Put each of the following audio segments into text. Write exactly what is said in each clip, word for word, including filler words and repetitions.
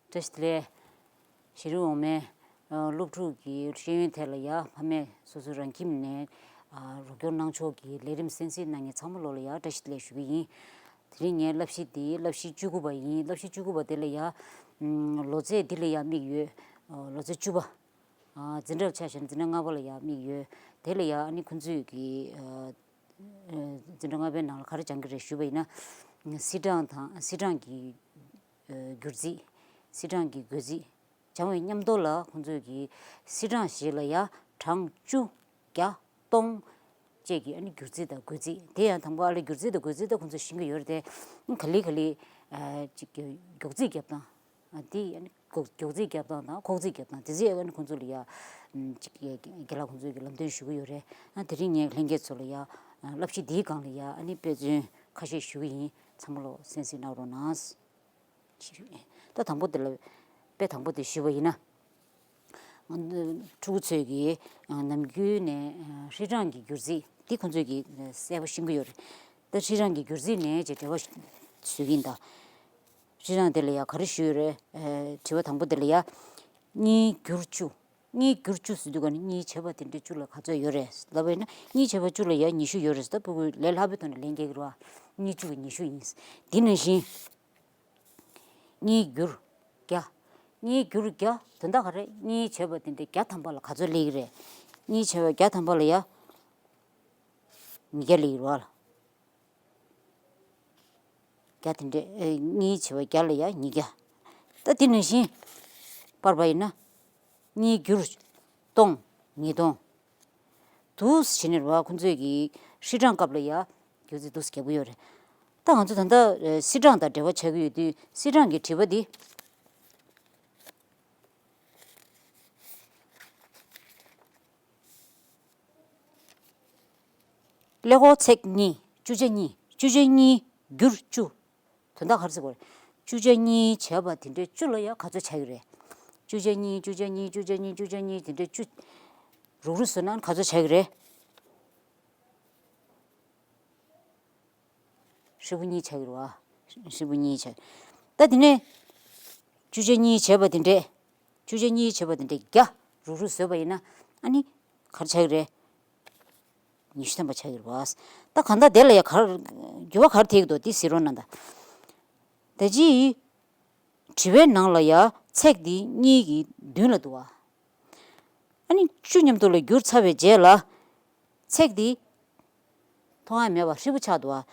བཀྲ་ཤིས་བདེ་ལེགས། གཞི་རིམ་འོག་མའི་ཨ་སློབ་ཕྲུག་གི་ཤེས་ཡོན་ཐད་ལ་ཡ་ཕ་མས་སོ་སོ་རང་ཁྱིམ་ནས་ཨ་རོགས་སྐྱོར་གནང་ཕྱོགས་ཀྱི་ལས་རིམ་གསན་གཟིགས་གནང་མཁན་ཚང་མ་ལོ་ལ་ཡ་བཀྲ་ཤིས་བདེ་ལེགས་ཞུ་གི་ཡིན། དེ་རིང་ངའི་བསླབ་གཞི་འདི་བསླབ་གཞི་བཅུ་དགུ་པ་ཡིན། བསླབ་གཞི་བཅུ་དགུ་པ་དེ་ལ་ཡ་ཨམ་ལོ་ཚད་འདི་ལ་ཡ་དམིགས་ཡོད། ཨ་ལོ་ཚད་བཅུ་པ། ཨ་འཛིན་གྲྭ་ཆ་བཞག་ན་འཛིན་གྲྭ་ལྔ་པ་ལ་ཡ་དམིགས་ཡོད། དེ་ལ་ཡ་ཨ་ནི་ཁོང་ཚོས་ཀྱི་ཨ་འཛིན་གྲྭ་ལྔ་པའི་ནང་ལ་ག་རེ་སྦྱང་གི་རེད་ཞུས་པ་ཡིན་ན། སིལ་གྲངས་དང་སིལ་གྲངས་ཀྱི་ཨ་སྒྱུར་རྩིས། སིལ་གྲངས་ཀྱི་བགོ་རྩིས། སྦྱང་བའི་མཉམ་དུ་ལ་ཁོང་ཚོས་ཀྱི་སིལ་གྲངས་ཤིག་ལ་ཡ་གྲངས་བཅུ། བརྒྱ། སྟོང་། བཅས་ཀྱི་ཨ་ནི་སྒྱུར་རྩིས་དང་བགོ་རྩིས། དེ་ཡང་དང་པོ་ཨ་ལས་སྒྱུར་རྩིས་དང་བགོ་རྩིས་ད་ཁོང་ཚོས་ཤེས་ཀྱི་ཡོད་རེད་དེ། ག་ལེ་ག་ལེ་ཨ་ཅིག་གི་མགྱོགས་རྩིས་རྒྱབ་སྟངས། ཨ་དེ་ཨ་ནི་མགྱོགས་མགྱོགས་རྩིས་རྒྱབ་སྟངས་དང་ཁོག་རྩིས་རྒྱབ་སྟངས་དེ་ཚོ་ཨ་ནི་ཁོང་ཚོ་ལ་ཡ་ཨམ་ཅིག་གི་རྒན་ལགས་ཁོང་ཚོས་ཀྱི་ལམ་སྟོན་ཞུ་གི་ཡོད་རེད། ཨ་དེ་རིང་ངས་ལྷན་རྒྱས་ཚོ་ལ་ཡ་ཨ་བསླབ་གཞི་འདིའི་སྒང་ལ་ཡ་ཨ་ནི་དཔེ་མཚོན་ཁ་ཤས་ཞུ་གི་ཡིན། ཚང་མ་ལོ་གསན་གཟིགས་གནང་རོགས་གནང་། ད་དང་པོ་དེ་ལ་དཔེ་དང་པོ་དེ་ཞུས་པ་ཡིན་ན། ཕྲུ་གུ་ཚོས་ཀྱིས་ནམ་རྒྱུན་ནས་ཧྲིལ་གྲངས་ཀྱི་སྒྱུར་རྩིས་འདི་ཁོང་ཚོས་ཀྱིས་གསལ་པོ་ཤེས་ཀྱི་ཡོད་རེད། ད་ཧྲིལ་གྲངས་ཀྱི་སྒྱུར་རྩིས་ནས་ཅེས་འགྲེལ་བ་ཞུ་གི་ཡིན་ད། ཧྲིལ་གྲངས་དེ་ལ་ཡ་ག་རེ་ཞུས་ཡོད་རེད། དྲི་བ་དང་པོ་དེ་ལ་ཡ། གཉིས་བསྒྱུར་བཅུ། གཉིས་བསྒྱུར་བཅུ་ཟེར་དུས་ག་ནས་གཉིས་བྱས་པ་དེ་འདྲའི་བཅུ་ལ་ག་ཚོད་ཡོད་རེད་ལབ་པ་ཡིན་ན། གཉིས་བྱས་པ་བཅུ་ལ་ཡ་ཉི་ཤུ་ཡོད་རེད་ཟེར། ད་ཕྲུ་གུས་ལས་སླ་པོའི་ཐོག་ནས་ལན་རྒྱག་གི་རེད་བ། གཉིས་བཅུ་གི་ཉི་ཤུ་ཡིན། དེ་ནང་བཞིན། གཉིས་བསྒྱུར་བརྒྱ། གཉིས་བསྒྱུར་བརྒྱ་དོན་དག་ག་རེ། གཉིས་བྱས་པ་དེ་འདྲའི་བརྒྱ་ཐམ་པ་ལ་ག་ཚོད་སླེབས་ཀྱི་རེད། གཉིས་བྱས་པ་བརྒྱ་ཐམ་པ་ལ་ཡ། ཉིས་བརྒྱ་སླེབས་ཀྱི་རེད་བ། བརྒྱ་དེ་འདྲས་ཨེ་གཉིས་བྱས་པ་བརྒྱ་ལ་ཡ་ཉིས་བརྒྱ། ད་དེ་ནང་བཞིན་སྤར་བ་ཡིན་ན། གཉིས་བསྒྱུར་སྟོང་། ཉིས་སྟོང་། འདུག་སེ་བྱས་ནས་རེད་བ། ཁོང་ཚོས་ཀྱི་ཧྲིལ་གྲངས་སྐབས་ལ་ཡ་སྒྱུར་རྩིས་འདུག་སེ་རྒྱག་གི་ཡོད་རེད། ད་ང་ཚོ་ད་ལྟ་ཨེ་སིལ་གྲངས་དང་འབྲེལ་བ་ཆགས་ཀྱི་ཡོད་དུས་སིལ་གྲངས་ཀྱི་དྲི་བ་འདི། ཀླད་ཀོར་ཚེག་གཉིས། བཅུ་ཆ་གཉིས། བཅུ་ཆ་གཉིས་བསྒྱུར་བཅུ། དོན་དག་ག་རེ་ཟེར་དགོས་རེད། བཅུ་ཆ་གཉིས་བྱས་པ་དེ་འདྲའི་བཅུ་ལ་ཡང་ག་ཚོད་ཆགས་ཀྱི་རེད། བཅུ་ཆ་གཉིས། བཅུ་ཆ་གཉིས། བཅུ་ཆ་གཉིས། བཅུ་ཆ་གཉིས། དེ་འདྲའི་བཅུ། རུག་རུག་བཟོས་ན་ག་ཚོད་ཆགས་ཀྱི་རེད། ཧྲིལ་པོ་གཉིས་ཆགས་ཀྱི་རེད་བ། ཧྲིལ་པོ་གཉིས་ཆགས། ད་དེ་ནས་བཅུ་ཆ་གཉིས་བྱས་པ་དེ་འདྲས། བཅུ་ཆ་གཉིས་བྱས་པ་དེ་འདྲས་བརྒྱ་རུག་རུག་བཟོས་པ་ཡིན་ན་ཨ་ནི་ག་རེ་ཆགས་ཀྱི་རེད། ཉི་ཤུ་ཐམ་པ་ཆགས་ཀྱི་རེད་བ། ད་གང་ལྟར་དེ་ལ་ཡ་ག་རེ་འགྱུར་བ་ག་རེ་ཐེབས་ཀྱི་འདུག་དེ་གཟིགས་རོགས་གནང་ད། ད་ཅི། དྲི་བའི་ནང་ལ་ཡ་ཚེག་འདི་གཉིས་ཀྱི་མདུན་ལ་འདུག་བ། ཨ་ནི་བཅུ་མཉམ་དུ་ལ་བསྒྱུར་ཚར་བའི་རྗེས་ལ། ཚེག་འདི་མཐོང་ཡ་མེད་པ་ཧྲིལ་པོ་ཆགས་འདུག་བ།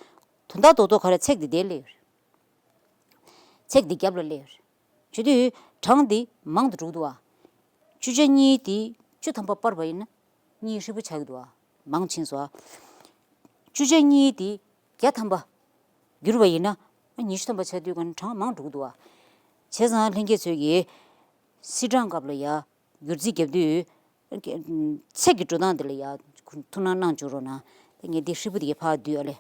དོན་དག་རྡོག་རྡོག་ག་རེ། ཚེག་འདི་དེར་སླེབས་ཡོད་རེད། ཚེག་འདི་རྒྱབ་ལ་སླེབས་ཡོད་རེད། བྱེད་དུས་གྲངས་འདི་མང་དུ་འགྲོ་གི་འདུག་བ། བཅུ་ཆ་གཉིས་འདི་བཅུ་ཐམ་པ་སྤར་བ་ཡིན་ན་གཉིས་ཧྲིལ་པོ་ཆགས་ཀྱི་འདུག་བ། མང་ཕྱིན་སོང་བ། བཅུ་ཆ་གཉིས་འདི་བརྒྱ་ཐམ་པ་བསྒྱུར་བ་ཡིན་ན་ཉི་ཤུ་ཐམ་པ་ཆགས་དུས་ག་ནས་གྲངས་མང་འགྲོ་གི་འདུག་བ། བྱས་ཙང་ལྷན་རྒྱས་ཚོས་ཀྱིས་སིལ་གྲངས་སྐབས་ལ་ཡ། སྒྱུར་རྩིས་རྒྱབ་དུས། ཚེག་གི་འགྲོ་སྟངས་དེ་ལ་ཡ་ཐུགས་སྣང་གནང་བཅུག་རོགས་གནང་། ད་ངས་འདི་ཧྲིལ་པོ་དེ་གས་ཕར་བསྡུས་ཨ་ལས།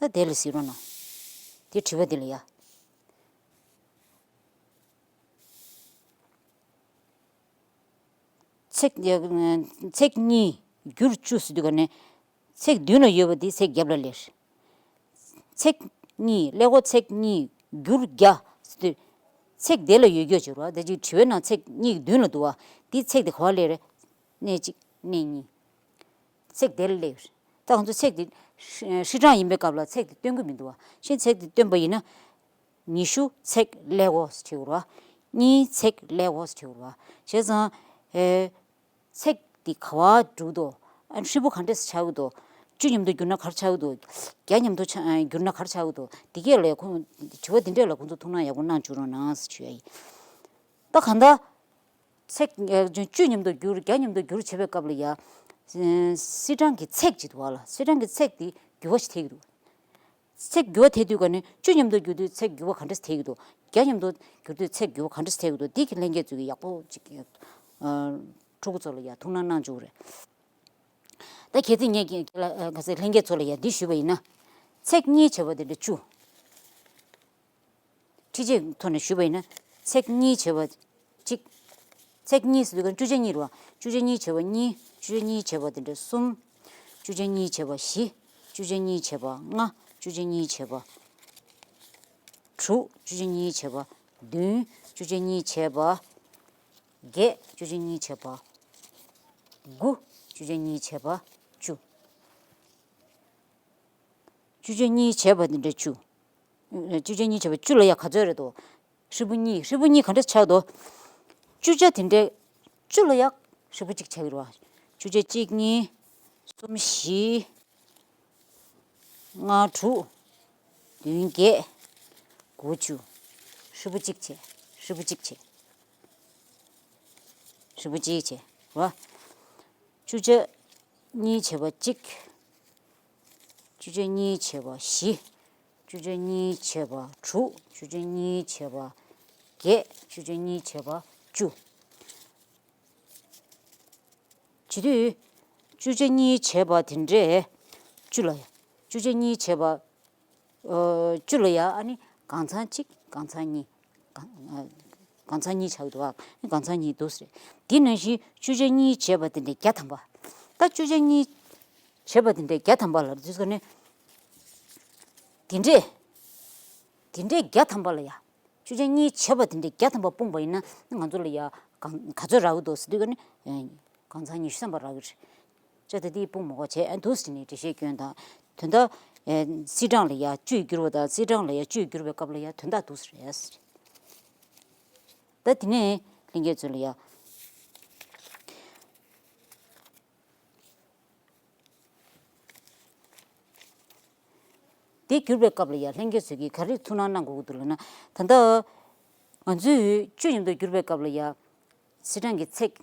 ད་དེ་ལ་གཟིགས་རོགས་གནང་། དེ་དྲི་བ་དེ་ལ་ཡ། ཚེག་ཚེག་གཉིས་བསྒྱུར་བཅུ་ཟེར་དུས་ག་ནས། ཚེག་མདུན་ལ་ཡོད་པ་དེ་ཚེག་རྒྱབ་ལ་སླེབས། ཚེག་གཉིས། ཀླད་ཀོར་ཚེག་གཉིས་བསྒྱུར་བརྒྱ་ཟེར་དུས། ཚེག་དེ་ལ་ཡོད་རྒྱུ་བྱེད་རོགས། དེ་ཅིག་དྲི་བའི་ནང་ཚེག་གཉིས་མདུན་ལ་འདུག་བ། དེ་ཚེག་དེ་ག་པར་སླེབས་རེད། གནས་གཅིག་གནས་གཉིས། ཚེག་དེ་ལ་སླེབས། ད་ང་ཚོ་ཚེག་དེ་ཧྲི་ཧྲིལ་གྲངས་ཡིན་པའི་སྐབས་ལ་ཚེག་དེ་སྟོན་གྱི་མི་འདུག་བ། གཞན་ཚེག་དེ་སྟོན་པ་ཡིན་ན། ཉི་ཤུ་ཚེག་ཀླད་ཀོར་ཟེར་བྱེད་དགོས་རེད་བ། གཉིས་ཚེག་ཀླད་ཀོར་ཟེར་བྱེད་དགོས་རེད་བ། བྱས་ཙང་། ཨེ། ཚེག་དེ་ག་པར་འགྲོ་གི་འདུག་ཨ་ཧྲིལ་པོ་ག་འདྲས་ཆགས་ཀྱི་འདུག་བཅུ་མཉམ་དུ་བསྒྱུར་ན་ག་རེ་ཆགས་ཀྱི་འདུག་བརྒྱ་མཉམ་དུ་ཆ་བསྒྱུར་ན་ག་རེ་ཆགས་ཀྱི་འདུག་འདི་གས་ལ་ཁོང་དྲི་བ་འདི་འདྲས་ལ་ཁོང་ཚོ་ཐུགས་སྣང་ཡག་པོ་གནང་བཅུག་རོགས་གནང་ཟེར་ཞུ་ཡ་ཡིན། ད་གང་ལྟར། ཚེག་ཨ་བཅུ་མཉམ་དུ་བསྒྱུར། བརྒྱ་མཉམ་དུ་བསྒྱུར་བྱེད་པའི་སྐབས་ལ་ཡ། ཨ་སིལ་གྲངས་ཀྱི་ཚེག་ཅིག་འདུག་བ་ལ། སིལ་གྲངས་ཀྱི་ཚེག་དེ་འགྱུར་བ་ཞིག་ཐེབས་ཀྱི་འདུག་ཚེག་འགྱུར་བ་ཐེབས་དུས་ག་ནས་བཅུ་མཉམ་དུ་བསྒྱུར་དུས་ཚེག་འགྱུར་བ་ག་འདྲས་ཐེབས་ཀྱི་འདུག་བརྒྱ་མཉམ་དུ་བསྒྱུར་དུས་ཚེག་འགྱུར་བ་ག་འདྲས་ཐེབས་ཀྱི་འདུག་འདི་གི་ལྷན་རྒྱས་ཚོས་ཀྱིས་ཡག་པོ་ཅིག་ཨ་ཕྲུ་གུ་ཚོ་ལ་ཡ་ཐུགས་སྣང་གནང་བཅུག་རེད། ད་གལ་སྲིད་ངས་ཀྱི་ལ་ཨ་ག་ཚོད་ལྷན་རྒྱས་ཚོ་ལ་ཡ་འདི་ཞུས་པ་ཡིན་ན། ཚེག་གཉིས་བྱས་པ་དེ་འདྲ་བཅུ། ཁྲི་ཕྱེད་ཐོག་ནས་ཞུས་པ་ཡིན་ན། ཚེག་གཉིས་བྱས་པ་གཅིག་ཚེག་གཉིས་ཟེར་དུས་ཀ་བཅུ་ཆ་གཉིས་རེད་བ། བཅུ་ཆ་གཉིས་བྱས་པ་གཉིས། བཅུ་ཆ་གཉིས་བྱས་པ་དེ་འདྲ་གསུམ། བཅུ་ཆ་གཉིས་བྱས་པ་བཞི། བཅུ་ཆ་གཉིས་བྱས་པ་ལྔ། བཅུ་ཆ་གཉིས་བྱས་པ་དྲུག་བཅུ་ཆ་གཉིས་བྱས་པ་བདུན། བཅུ་ཆ་གཉིས་བྱས་པ་བརྒྱད། བཅུ་ཆ་གཉིས་བྱས་པ་དགུ། བཅུ་ཆ་གཉིས་བྱས་པ་བཅུ། བཅུ་ཆ་གཉིས་བྱས་པ་དེ་འདྲ་བཅུ། བཅུ་ཆ་གཉིས་བྱས་པ་བཅུ་ལ་ཡ་ག་ཚོད་རེད་དོ། ཧྲིལ་པོ་གཉིས། ཧྲིལ་པོ་གཉིས་ག་འདྲ་ཆགས་དོ། བཅུ་ཆ་དེ་འདྲ་བཅུ་ལ་ཡ་ཧྲིལ་པོ་གཅིག་ཆགས་ཀྱི་རེད་བ། བཅུ་ཆ་གཅིག་གཉིས། གསུམ་བཞི། ལྔ་དྲུག་བདུན་བརྒྱད། དགུ་བཅུ། ཧྲིལ་པོ་གཅིག་བྱས། ཧྲིལ་པོ་གཅིག་བྱས། ཧྲིལ་པོ་གཅིག་བྱས་རེད་བ། བཅུ་ཆ་གཉིས་བྱས་པ་གཅིག་བཅུ་ཆ་གཉིས་བྱས་པ་བཞི། བཅུ་ཆ་གཉིས་བྱས་པ་དྲུག་བཅུ་ཆ་གཉིས་བྱས་པ་བརྒྱད། བཅུ་ཆ་གཉིས་བྱས་པ་བཅུ། བྱེད་དུས། བཅུ་ཆ་གཉིས་བྱས་པ་དེ་འདྲས་བཅུ་ལ་ཡ། བཅུ་ཆ་གཉིས་བྱས་པ། ཨོ། བཅུ་ལ་ཡ་ཨ་ནི་གང་ཚང་གཅིག་གང་ཚང་གཉིས། གང་། ཨ། གང་ཚང་གཉིས་ཆགས་འདུག་ཨ། གང་ཚང་གཉིས་འདུག་ཟེར། དེ་ནང་བཞིན་བཅུ་ཆ་གཉིས་བྱས་པ་དེ་འདྲས་བརྒྱ་ཐམ་པ། ད་བཅུ་ཆ་གཉིས་བྱས་པ་དེ་འདྲས་བརྒྱ་ཐམ་པ་ལ་དུས་ཀ་ནས། དེ་འདྲས། དེ་འདྲས་བརྒྱ་ཐམ་པ་ལ་ཡ། བཅུ་ཆ་གཉིས་བྱས་པ་དེ་འདྲས་བརྒྱ་ཐམ་པ་སྤུངས་པ་ཡིན་ན་ང་ཚོ་ལ་ཡ་གང་ག་ཚོད་རག་གི་འདུག་ཟེར་དུས་ཀ་ནས། གང་ཚང་ཉི་ཤུ་ཐམ་པ་རག་གི་རེད། ཅེས་ད་དེ་སྤུངས་མ་དགོས་བྱས་ཨ་འདུག་ཟེར་ནས་འགྲེལ་བཤད་སྐྱོན་དང་། དོན་དག་ཨེ། སིལ་གྲངས་ལ་ཡ་བཅུས་བསྒྱུར་བ་དང་སིལ་གྲངས་ལ་ཡ་བཅུས་བསྒྱུར་བའི་སྐབས་ལ་ཡ་དོན་དག་འདུག་ཟེར་ཡ་ཟེར། ད་དེ་ནས་ལྷན་རྒྱས་ཚོ་ལ་ཡ། དེ་བསྒྱུར་བའི་སྐབས་ལ་ཡ་ལྷན་རྒྱས་ཚོས་ཀྱིས་ག་རེ་ཐུགས་སྣང་གནང་དགོས་ཀྱི་འདུག་ལབ་ན། ད་ལྟ་ང་ཚོས་བཅུ་མཉམ་དུ་བསྒྱུར་བའི་སྐབས་ལ་ཡ། སིལ་གྲངས་ཀྱི་ཚེག་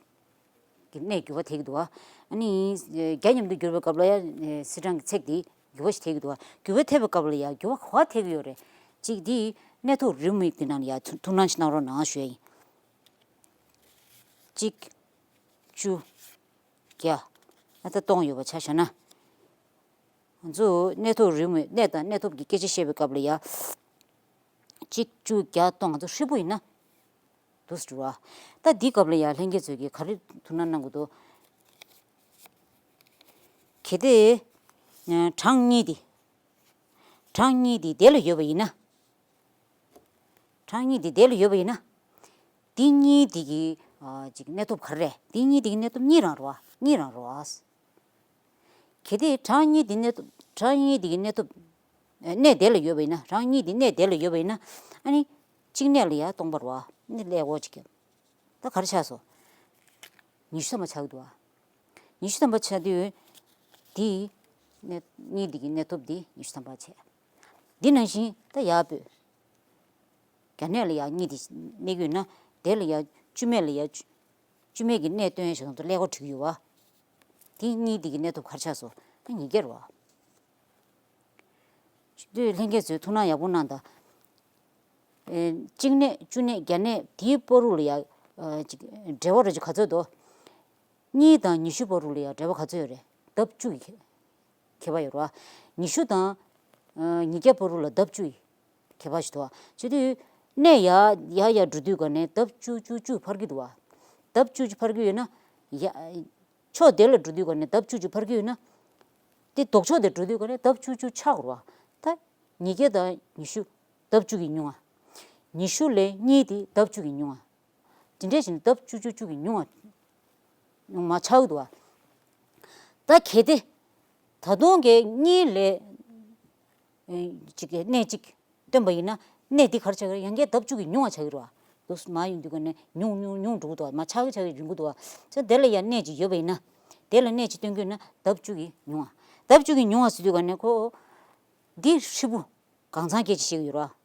གི་གནས་འགྱུར་བ་ཐེབས་ཀྱི་འདུག་བ། ཨ་ནི། བརྒྱ་མཉམ་དུ་བསྒྱུར་བའི་སྐབས་ལ་ཡ། སིལ་གྲངས་ཀྱི་ཚེག་དེ་འགྱུར་བ་ཞིག་ཐེབས་ཀྱི་འདུག་བ། འགྱུར་བ་ཐེབས་པའི་སྐབས་ལ་ཡ་འགྱུར་བ་ག་པར་ཐེབས་ཀྱི་ཡོད་རེད། གཅིག་དེ་གནས་ཐོབ་རེའུ་མིག་དེ་ནང་ལ་ཡ་ཐུགས་སྣང་ཞིག་གནང་རོགས་གནང་ཞུ་ཡ་ཡིན། གཅིག་བཅུ། བརྒྱ། ཨ་ད་སྟོང་ཡོད་པ་ཆ་བཞག་ན། ང་ཚོ་གནས་ཐོབ་རེའུ་མིག་གནས་དང་གནས་ཐོབ་ཀྱི་སྐད་ཆ་བཤད་པའི་སྐབས་ལ་ཡ། གཅིག་བཅུ་བརྒྱ་སྟོང་ང་ཚོ་ཧྲིལ་པོ་ཡིན་ན། འདུག་སེ་འགྲོ་བ། ད་འདིའི་སྐབས་ལ་ཡ་ལྷན་རྒྱས་ཚོས་ཀྱིས་ག་རེ་ཐུགས་སྣང་གནང་དགོས་འདུག་གལ་ཏེ། གྲངས་གཉིས་འདི། གྲངས་གཉིས་འདི་དེ་ལ་ཡོད་པ་ཡིན་ན། གྲངས་གཉིས་འདི་དེ་ལ་ཡོད་པ་ཡིན་ན། འདི་གཉིས་འདི་གི། ཨ། ཅིག་གནས་ཐོབ་ག་རེ་རེད། འདི་གཉིས་འདི་གི་གནས་ཐོབ་གཉིས་རང་རེད་བ། གཉིས་རང་རེད་བ། གལ་ཏེ་གྲངས་གཉིས་འདི་གནས་ཐོབ། གྲངས་གཉིས་འདི་གི་གནས་ཐོབ། ཨ། གནས་དེ་ལ་ཡོད་པ་ཡིན་ན། གྲངས་གཉིས་འདི་གནས་དེ་ལ་ཡོད་པ་ཡིན་ན། ཨ་ནི། གཅིག་གནས་ལ་ཡ་སྟོང་པ་རེད་བ། ཨ་ནི་ཀླད་ཀོར་གཅིག་གི། ད་ག་རེ་ཆགས་སོང་། ཉི་ཤུ་ཐམ་པ་ཆགས་འདུག་བ། ཉི་ཤུ་ཐམ་པ་ཆགས་དུས། འདི། གནས་གཉིས་འདི་གི་གནས་ཐོབ་འདི་ཉི་ཤུ་ཐམ་པ་བྱས། འདི་ནང་བཞིན་ད་ཡར་སྤོས། བརྒྱ་གནས་ལ་ཡ་གཉིས་འདི་གནས་ཀྱི་ཡོད་ན། དེ་ལ་ཡ་བཅུ་མེད་ལ་ཡ་བཅུ། བཅུ་མེད་ཀྱི་གནས་སྟོན་བཞག་ན་ཀླད་ཀོར་བྲིས་ཀྱི་ཡོད་བ། འདི་གཉིས་འདི་གི་གནས་ཐོབ་ག་རེ་ཆགས་སོང་། ད་ཉིས་བརྒྱ་རེད་བ། དུས་ལྷན་རྒྱས་ཚོས་ཐུགས་སྣང་ཡག་པོ་གནང་དང་། ཨེ། གཅིག་གནས་བཅུ་གནས་བརྒྱ་གནས་དེའི་བར་དུ་ལ་ཡ། ཨ། ཅིག་འབྲེལ་བ་ར་ཅིག་ག་ཚོད་འདུག་གཉིས་དང་ཉི་ཤུ་བར་དུ་ལ་ཡ་འབྲེལ་བ་ག་ཚོད་ཡོད་རེད། ལྡབ་བཅུ་ཡི་ཁྱད་པར་ཡོད་རེད་བ། ཉི་ཤུ་དང་། ཨ། ཉིས་བརྒྱ་བར་དུ་ལ་ལྡབ་བཅུ་ཡི་ཁྱད་པར་ཞིག་འདུག་བ། བྱེད་དུས། གནས་ཡར་ཡར་ཡར་འགྲོ་དུས་ག་ནས་ལྡབ་བཅུ་བཅུ་བཅུ་འཕར་གྱི་འདུག་བ། ལྡབ་བཅུ་བཅུ་འཕར་གྱི་ཡོད་ན། ཡ། ཕྱོགས་དེ་ལ་འགྲོ་དུས་ག་ནས་ལྡབ་བཅུ་བཅུ་འཕར་གྱི་ཡོད་ན། དེ་ལྡོག་ཕྱོགས་དེ་འགྲོ་དུས་ག་ནས་ལྡབ་བཅུ་བཅུ་ཆག་རུ་བ། ད་ཉིས་བརྒྱ་དང་ཉི་ཤུ་ལྡབ་བཅུ་གིས་ཉུང་བ། ཉི་ཤུ་ལས་གཉིས་དེ་ལྡབ་བཅུ་གིས་ཉུང་བ། དེ་འདྲས་བྱས་ནས་ལྡབ་བཅུ་བཅུ་བཅུ་གིས་ཉུང་བ། ཉུང་མ་ཆག་འདུག་བ། ད་གལ་ཏེ། ད་དུང་གི་གཉིས་ལས། ཨེ། གཅིག་གི་གནས་གཅིག་སྟོན་པ་ཡིན་ན། གནས་འདི་ག་རེ་ཆགས་ཀྱི་རེད། ཡང་བསྐྱར་ལྡབ་བཅུ་གིས་ཉུང་བ་ཆགས་ཀྱི་རེད་བ། ལོགས་སུ་མར་ཡོང་དུས་ག་ནས་ཉུང་ཉུང་ཉུང་འགྲོ་གི་འདུག་བ། མར་ཆག་གི་ཆག་གི་རིང་པོ་འདུག་བ། བྱས་ཙང་དེ་ལ་ཡང་གནས་གཅིག་ཡོད་པ་ཡིན་ན། དེ་ལ་གནས་གཅིག་སྟོན་གྱི་ཡོད་ན་ལྡབ་བཅུ་གིས་ཉུང་བ། ལྡབ་བཅུ་གིས་ཉུང་བ་ཟེར་དུས་ག་ནས་ཁོ། འདི་ཧྲིལ་པོ། གང་ཚང་སྐད་ཆ་བཤད་ཀྱི་ཡོད་རེད་བ།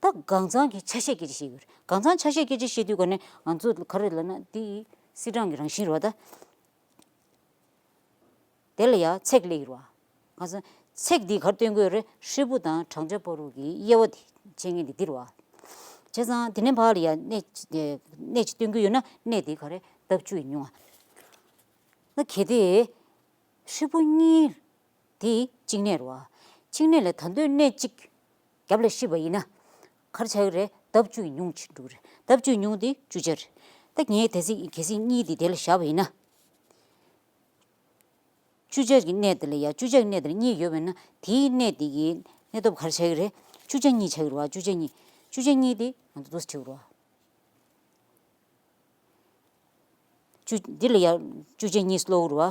ད་གང་ཚང་གི་ཆ་ཤས་སྐད་ཆ་བཤད་ཀྱི་ཡོད་རེད། གང་ཚང་ཆ་ཤས་སྐད་ཆ་བཤད་དུས་ག་ནས་ང་ཚོ་ག་རེ་ལབ་ན་འདི་སིལ་གྲངས་ཀྱི་རང་བཞིན་རེད་བ་ད། དེ་ལ་ཡང་ཚེག་སླེབས་ཀྱི་རེད་བ། གང་ཟེར། ཚེག་འདི་ག་རེ་སྟོན་གྱི་ཡོད་རེད། ཧྲིལ་པོ་དང་བགྲང་བྱ་བར་དུ་གི་དབྱེ་བ་དེ་བྱེད་མཁན་དེ་འདི་རེད་བ། བྱས་ཙང་དེ་ནས་ཕར་ལ་ཡང་གནས་གནས་གཅིག་སྟོན་གྱི་ཡོད་ན་གནས་དེ་ག་རེ་ལྡབ་བཅུ་ཡིས་ཉུང་བ། ད་གལ་ཏེ། ཧྲིལ་པོ་གཉིས་དེ་གཅིག་གནས་རེད་བ། གཅིག་གནས་ལ་ད་དུང་གནས་གཅིག་རྒྱབ་ལ་བཤིབ་པ་ཡིན་ན། ག་རེ་ཆགས་ཀྱི་རེད། ལྡབ་བཅུ་ཡིས་ཉུང་ཕྱིན་འགྲོ་གི་རེད། ལྡབ་བཅུ་ཡིས་ཉུང་དེ་བཅུ་ཆ་རེད། ད་ངས་དེ་ཚིག་གལ་སྲིད་གཉིས་དེ་དེ་ལ་བཞག་པ་ཡིན་ན། བཅུ་ཆ་གི་གནས་དེ་ལ་ཡ། བཅུ་ཆ་གི་གནས་དེ་ལ་གཉིས་ཡོད་པ་ཡིན་ན། དེའི་གནས་དེ་གི་གནས་ཐོབ་ག་རེ་ཆགས་ཀྱི་རེད། བཅུ་ཆ་གཉིས་ཆགས་ཀྱི་རེད་བ། བཅུ་ཆ་གཉིས། བཅུ་ཆ་གཉིས་དེ་ང་ཚོ་འདུག་སེ་བྲིས་དགོས་རེད་བ། བཅུ། འདི་ལ་ཡ་བཅུ་ཆ་གཉིས་ཀློག་རུ་བ།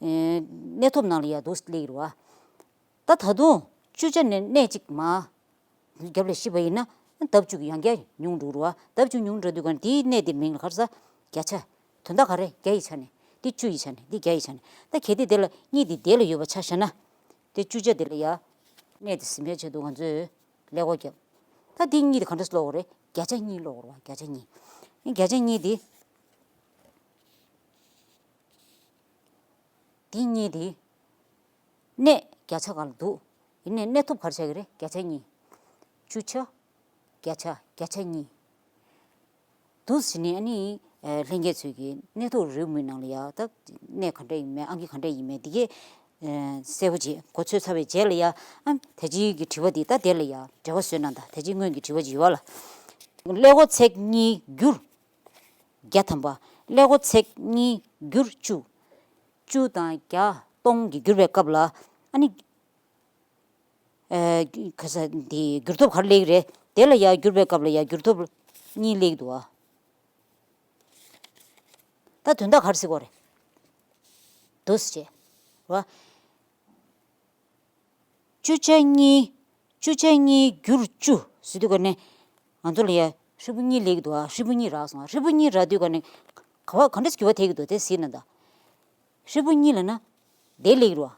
ཨེ། གནས་ཐོབ་ནང་ལ་ཡ་འདུག་སླེབས་རུ་བ། ད་ད་དུང་བཅུ་ཆ་ནས་གནས་གཅིག་མ་རྒྱབ་ལ་ཤི་བ་ཡིན་ན། ལྡབ་བཅུ་ཡང་བསྐྱར་ཉུང་འགྲོ་རུ་བ། ལྡབ་བཅུ་ཉུང་འགྲོ་དུས་ག་དེའི་གནས་དེ་མིང་ལ་ག་རེ་ཟེར། བརྒྱ་ཆ། དོན་དག་ག་རེ། བརྒྱ་ཡི་ཆ་ནས། འདི་བཅུ་ཡི་ཆ་ནས། འདི་བརྒྱ་ཡི་ཆ་ནས། ད་གལ་ཏེ་དེ་ལ་གཉིས་དེ་དེ་ལ་ཡོད་པ་ཆ་བཞག་ན། དེ་བཅུ་ཆ་དེ་ལ་ཡ་གནས་དེ་ཟིན་པའི་ཆེད་དུ་ང་ཚོས་ཀླད་ཀོར་བརྒྱབ། ད་འདི་གཉིས་དེ་ག་འདྲ་ཀློག་དགོས་རེད། བརྒྱ་ཆ་གཉིས་ཀློག་དགོས་རེད་བ། བརྒྱ་ཆ་གཉིས། བརྒྱ་ཆ་གཉིས་དེ། འདི་གཉིས་དེ་གནས་བརྒྱ་ཆ་ག་ལ་འདུག་ཡིན་ནའི་གནས་ཐོབ་ག་རེ་ཆགས་ཀྱི་རེད། བརྒྱ་ཆ་གཉིས། བཅུ་ཆ། བརྒྱ་ཆ། བརྒྱ་ཆ་གཉིས། འདུག་ཟེར་ནས་ཨ་ནི། ཨེ། ལྷན་རྒྱས་ཚོས་ཀྱི་གནས་ཐོབ་རེའུ་མིག་ནང་ལ་ཡ། ད་གནས་ག་འདྲ་ཡིན་མིན། ཨང་ཀི་ག་འདྲ་ཡིན་མིན་དེ་གས། ཨེ། གསལ་པོ་བྱས། གོ་ཚོད་ཚར་བའི་རྗེས་ལ་ཡ། ཨ། ད་ཅིག་གི་དྲི་བ་འདི་ད་དེ་ལ་ཡ་འགྲེལ་པ་བཟོས་གནང་དང་། ད་ཅིག་སྔོན་གྱི་དྲི་བ་ཅིག་ཡོད་པ་ལ། ཀླད་ཀོར་ཚེག་གཉིས་བསྒྱུར་བརྒྱ་ཐམ་པ། ཀླད་ཀོར་ཚེག་གཉིས་བསྒྱུར་བཅུ། བཅུ་དང་བརྒྱ་སྟོང་གི་བསྒྱུར་བའི་སྐབས་ལ། ཨ་ནི། ཨེ། ག་ས་འདི་བསྒྱུར་ཐོབ་ག་རེ་སླེབས་ཀྱི་རེད། དེ་ལ་ཡ་བསྒྱུར་བའི་སྐབས་ལ་ཡ་བསྒྱུར་ཐོབ་གཉིས་སླེབས་ཀྱི་འདུག་བ། ད་དོན་དག་ག་རེ་ཟེར་དགོས་རེད། འདུག་སེ་བྱས། རེད་བ། བཅུ་ཆ་གཉིས། བཅུ་ཆ་གཉིས་བསྒྱུར་བཅུ་ཟེར་དུས་ག་ནས་ང་ཚོ་ལ་ཡ་ཧྲིལ་པོ་གཉིས་སླེབས་ཀྱི་འདུག་བ། ཧྲིལ་པོ་གཉིས་རག་སོང་བ། ཧྲིལ་པོ་གཉིས་རག་དུས་ག་ནས་ག་བ་ག་འདྲས་འགྱུར་བ་ཐེབས་ཀྱི་འདུག་དེ་གཟིགས་གནང་དང་། ཧྲིལ་པོ་གཉིས་ལབ་ན་དེ་སླེབས་ཀྱི་རེད་བ།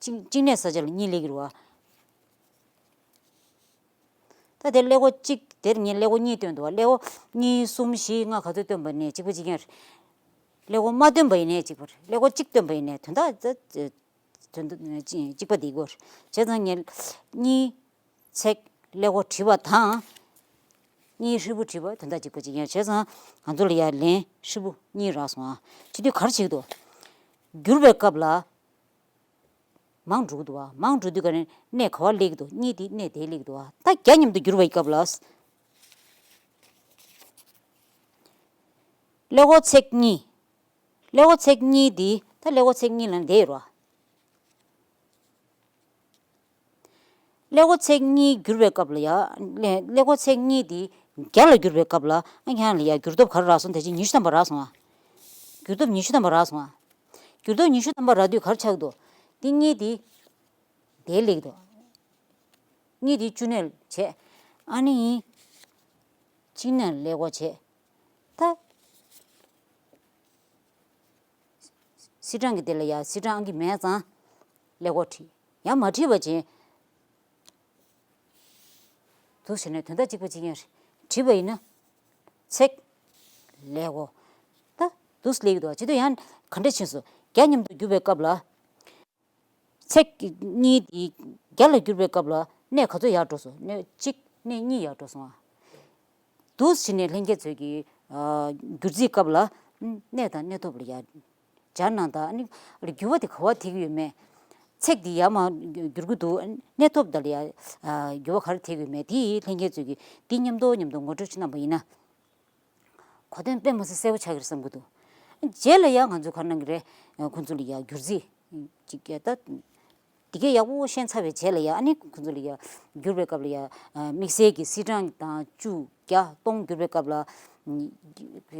གཅིག་གཅིག་གནས་ས་ཆ་ལ་གཉིས་སླེབས་ཀྱི་རེད་བ། ད་དེ་ཀླད་ཀོར་གཅིག་དེར་ངས་ཀླད་ཀོར་གཉིས་བཏོན་འདུག་བ། ཀླད་ཀོར་གཉིས། གསུམ། བཞི། ལྔ། ག་ཚོད་བཏོན་པ་ནས་གཅིག་པ་གཅིག་རྐྱང་རེད། ཀླད་ཀོར་མ་བཏོན་པ་ཡིན་ནའི་གཅིག་པ་རེད། ཀླད་ཀོར་གཅིག་བཏོན་པ་ཡིན་ནའི་དོན་དག་ད་དོན་དག་གཅིག་པ་དེ་དགོས་རེད། བྱས་ཙང་ངས་གཉིས་ཚེག་ཀླད་ཀོར་བྲིས་པ་དང་། གཉིས་ཧྲིལ་པོ་བྲིས་པ་དོན་དག་གཅིག་པ་གཅིག་རྐྱང་། བྱས་ཙང་ང་ཚོ་ལ་ཡ་ལན་ཧྲིལ་པོ་གཉིས་རག་སོང་ཨ། བྱེད་དུས་ག་རེ་བྱེད་ཀྱི་འདུག་བསྒྱུར་བའི་སྐབས་ལ། མང་འགྲོ་གི་འདུག་བ། མང་འགྲོ་དུས་ག་ནས་གནས་ག་བ་སླེབས་ཀྱི་འདུག་གཉིས་དེ་གནས་དེ་སླེབས་ཀྱི་འདུག་བ། ད་བརྒྱ་མཉམ་དུ་བསྒྱུར་བའི་སྐབས་ལ། ཀླད་ཀོར་ཚེག་གཉིས། ཀླད་ཀོར་ཚེག་གཉིས་དེ། ད་ཀླད་ཀོར་ཚེག་གཉིས་ལ་འདས་ཡོད་རེད་བ། ཀླད་ཀོར་ཚེག་གཉིས་བསྒྱུར་བའི་སྐབས་ལ་ཡ། ཀླད་ཀོར་ཚེག་གཉིས་དེ་བརྒྱ་ལ་བསྒྱུར་བའི་སྐབས་ལ། ཨ། ཁྱེད་རང་ལ་ཡ་བསྒྱུར་ཐོབ་ག་རེ་རག་སོང་། ད་ཅི་ཉི་ཤུ་ཐམ་པ་རག་སོང་ཨ། བསྒྱུར་ཐོབ་ཉི་ཤུ་ཐམ་པ་རག་སོང་ཨ། བསྒྱུར་ཐོབ་ཉི་ཤུ་ཐམ་པ་རག་དུས་ག་རེ་ཆགས་འདུག་དེ་གཉིས་དེ་དེ་སླེབས་འདུག་གཉིས་དེ་བཅུ་གནས་བྱས། ཨ་ནི་གཅིག་གནས་ཀླད་ཀོར་བྱས། ད་སིལ་གྲངས་ཀྱི་དེ་ལ་ཡ་སིལ་གྲངས་ཨང་ཀི་མེད་ཙང་ཀླད་ཀོར་བྲིས། ཡང་མ་བྲིས་པ་བྱས། འདུག་ཟེར་ནས་དོན་དག་གཅིག་པ་གཅིག་རྐྱང་རེད། བྲིས་པ་ཡིན་ན། ཚེག་ཀླད་ཀོར། ད་འདུག་སླེབས་ཀྱི་འདུག་བྱེད་དུས་ཡང་ག་འདྲ་ཕྱིན་སོང་། བརྒྱ་མཉམ་དུ་བསྒྱུར་བའི་སྐབས་ལ། ཚེག་གཉིས་དེ་བརྒྱ་ལ་བསྒྱུར་བའི་སྐབས་ལ་གནས་ག་ཚོད་ཡར་འགྲོ་སོང་། གནས་གཅིག་གནས་གཉིས་ཡར་འགྲོ་སོང་ཨ། འདུག་བྱས་ནས་ལྷན་རྒྱས་ཚོས་ཀྱི། ཨ། བསྒྱུར་རྩིས་སྐབས་ལ། གནས་དང་གནས་ཐོབ་ལ་ཡ། སྦྱར་གནང་དང་། ཨ་ནི་འགྱུར་བ་དེ་ག་བ་ཐེབས་ཀྱི་ཡོད་མེད། ཚེག་འདི་ཡར་མར་བསྒྱུར་གྱི་འདུག་གནས་ཐོབ་དེ་ལ་ཡ། ཨ། འགྱུར་བ་ག་རེ་ཐེབས་ཀྱི་ཡོད་མེད་དེ་ལྷན་རྒྱས་ཚོས་ཀྱི་འདི་མཉམ་དུ་མཉམ་དུ་ངོ་སྤྲོད་ཅིག་གནང་པ་ཡིན་ན། གོ་དོན་དཔེ་མི་སྲིད་གསལ་པོ་ཆགས་ཀྱི་རེད་བསམ་གྱི་འདུག་རྗེས་ལ་ཡང་ང་ཚོས་ག་རེ་གནང་གི་རེད། ཁོང་ཚོ་ལ་ཡ་བསྒྱུར་རྩིས་ཅིག་ད། འདི་གས་ཡག་པོ་ཤེས་ཚར་བའི་རྗེས་ལ་ཡ། ཨ་ནི་ཁོང་ཚོ་ལ་ཡ་བསྒྱུར་བའི་སྐབས་ལ་ཡ། དམིགས་བསལ་གྱི་སིལ་གྲངས་དང་བཅུ་བརྒྱ་སྟོང་བསྒྱུར་བའི་སྐབས་ལ།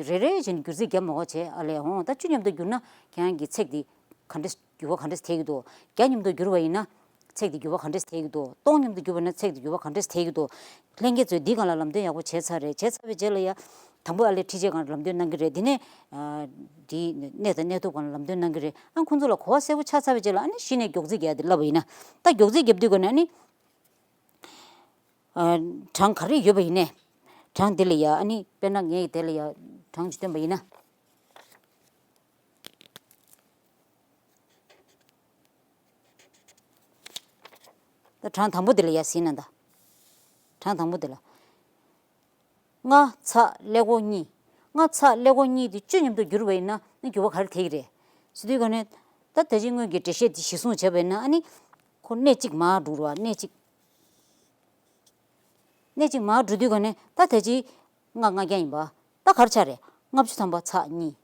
རེ་རེ་བཞིན་བསྒྱུར་རྩིས་བརྒྱབ་མ་དགོས་བྱས། ཨ་ལས་འོང་། ད་བཅུ་མཉམ་དུ་བསྒྱུར་ན་ཁྱེད་རང་གི་ཚེག་འདི་ག་འདྲས། འགྱུར་བ་ག་འདྲས་ཐེབས་ཀྱི་འདུག་བརྒྱ་མཉམ་དུ་བསྒྱུར་བ་ཡིན་ན། ཚེག་འདི་འགྱུར་བ་ག་འདྲས་ཐེབས་ཀྱི་འདུག་སྟོང་མཉམ་དུ་བསྒྱུར་བ་ན་ཚེག་འདི་འགྱུར་བ་ག་འདྲས་ཐེབས་ཀྱི་འདུག་ལྷན་རྒྱས་ཚོས་འདིའི་སྒང་ལ་ལམ་སྟོན་ཡག་པོ་བྱས་ཚར་རེད། བྱས་ཚར་བའི་རྗེས་ལ་ཡ། དང་པོ་ཨ་ལས་ཁྲིད་བྱེད་སྒང་ལ་ལམ་སྟོན་གནང་གི་རེད། དེ་ནས། ཨ། འདི་གནས་དང་གནས་ཐོབ་སྒང་ལ་ལམ་སྟོན་གནང་གི་རེད། ཨ། ཁོང་ཚོ་ལ་གོ་བ་གསལ་པོ་ཆགས་ཚར་བའི་རྗེས་ལ། ཨ་ནི་གཞི་ནས་མགྱོགས་རྩིས་རྒྱག་ཡ་དེ་བསླབ་པ་ཡིན་ན། ད་མགྱོགས་རྩིས་རྒྱབ་དུས་ག་ནས་ཨ་ནི། ཨ། གྲངས་ག་རེ་ཡོད་པ་ཡིན་ནའི། གྲངས་དེ་ལ་ཡ། ཨ་ནི་དཔེར་ན་ངས་དེ་ལ་ཡ་གྲངས་ཅིག་བཏོན་པ་ཡིན་ན། ད་གྲངས་དང་པོ་དེ་ལ་ཡ་གཟིགས་ན་ད། གྲངས་དང་པོ་དེ་ལ། ལྔ་ཚེག་ཀླད་ཀོར་གཉིས། ལྔ་ཚེག་ཀླད་ཀོར་གཉིས་དེ་བཅུ་མཉམ་དུ་བསྒྱུར་བ་ཡིན་ན་ནི་འགྱུར་བ་ག་རེ་ཐེབས་ཀྱི་རེད། ཟེར་དུས་ག་ནས། ད་ད་ཅི་སྔོན་གྱི་འགྲེལ་བཤད་དེ་གཞིར་བཟུང་བྱས་པ་ཡིན་ན། ཨ་ནི་ཁོ་གནས་གཅིག་མར་འགྲོ་རུ་བ། གནས་གཅིག་སྣེ་གཅིག་མར་འགྲོ་དུས་ག་ནས་ད་ད་ཅི་ལྔ་ལྔ་བརྒྱ་ཡིན་པ། ད་ག་རེ་ཆགས་རེད། ལྔ་བཅུ་ཐམ་པ་ཚེག་གཉིས།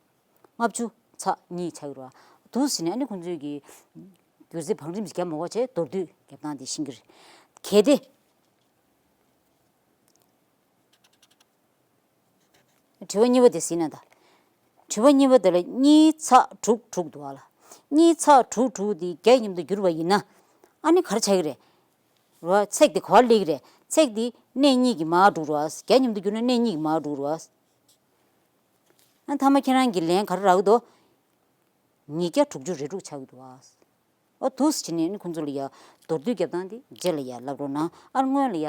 ལྔ་བཅུ་ཚེག་གཉིས་ཆགས་ཀྱི་རེད་བ། འདུག་ཟེར་ནས་ཨ་ནི་ཁོང་ཚོས་ཀྱི་སྒྱུར་རྩིས་བང་རིམ་ཞིག་བརྒྱབ་མ་དགོས་བྱས་མདོར་བསྡུས་བརྒྱབ་སྟངས་དེ་ཤེས་ཀྱི་རེད། གལ་ཏེ། དྲི་བ་གཉིས་པ་དེ་གཟིགས་ན་ད། དྲི་བ་གཉིས་པ་དེ་ལ་གཉིས་ཚེག་དྲུག་དྲུག་འདུག་བ་ལ། གཉིས་ཚེག་དྲུག་དྲུག་དེ་བརྒྱ་མཉམ་དུ་བསྒྱུར་བ་ཡིན་ན། ཨ་ནི་ག་རེ་ཆགས་ཀྱི་རེད། རེད་བ། ཚེག་དེ་ག་པར་སླེབས་ཀྱི་རེད། ཚེག་དེ་སྣེ་གཉིས་ཀྱིས་མར་འགྲོ་རེད་བ། བརྒྱ་མཉམ་དུ་བསྒྱུར་ན་སྣེ་གཉིས་ཀྱིས་མར་འགྲོ་རེད་བ། ཨ་མཐའ་མ་ཁྱེད་རང་གི་ལན་ག་རེ་རག་གི་འདུག་ཉིས་བརྒྱ་དྲུག་ཅུ་རེ་དྲུག་ཆགས་ཀྱི་འདུག་བ། ཨོ་འདུག་སེ་བྱས་ནས་ནི་ཁོང་ཚོ་ལ་ཡ་མདོར་བསྡུས་རྒྱབ་སྟངས་དེ་རྗེས་ལ་ཡ་ལབ་རོགས་གནང་། ཨ་སྔོན་ལ་ཡ་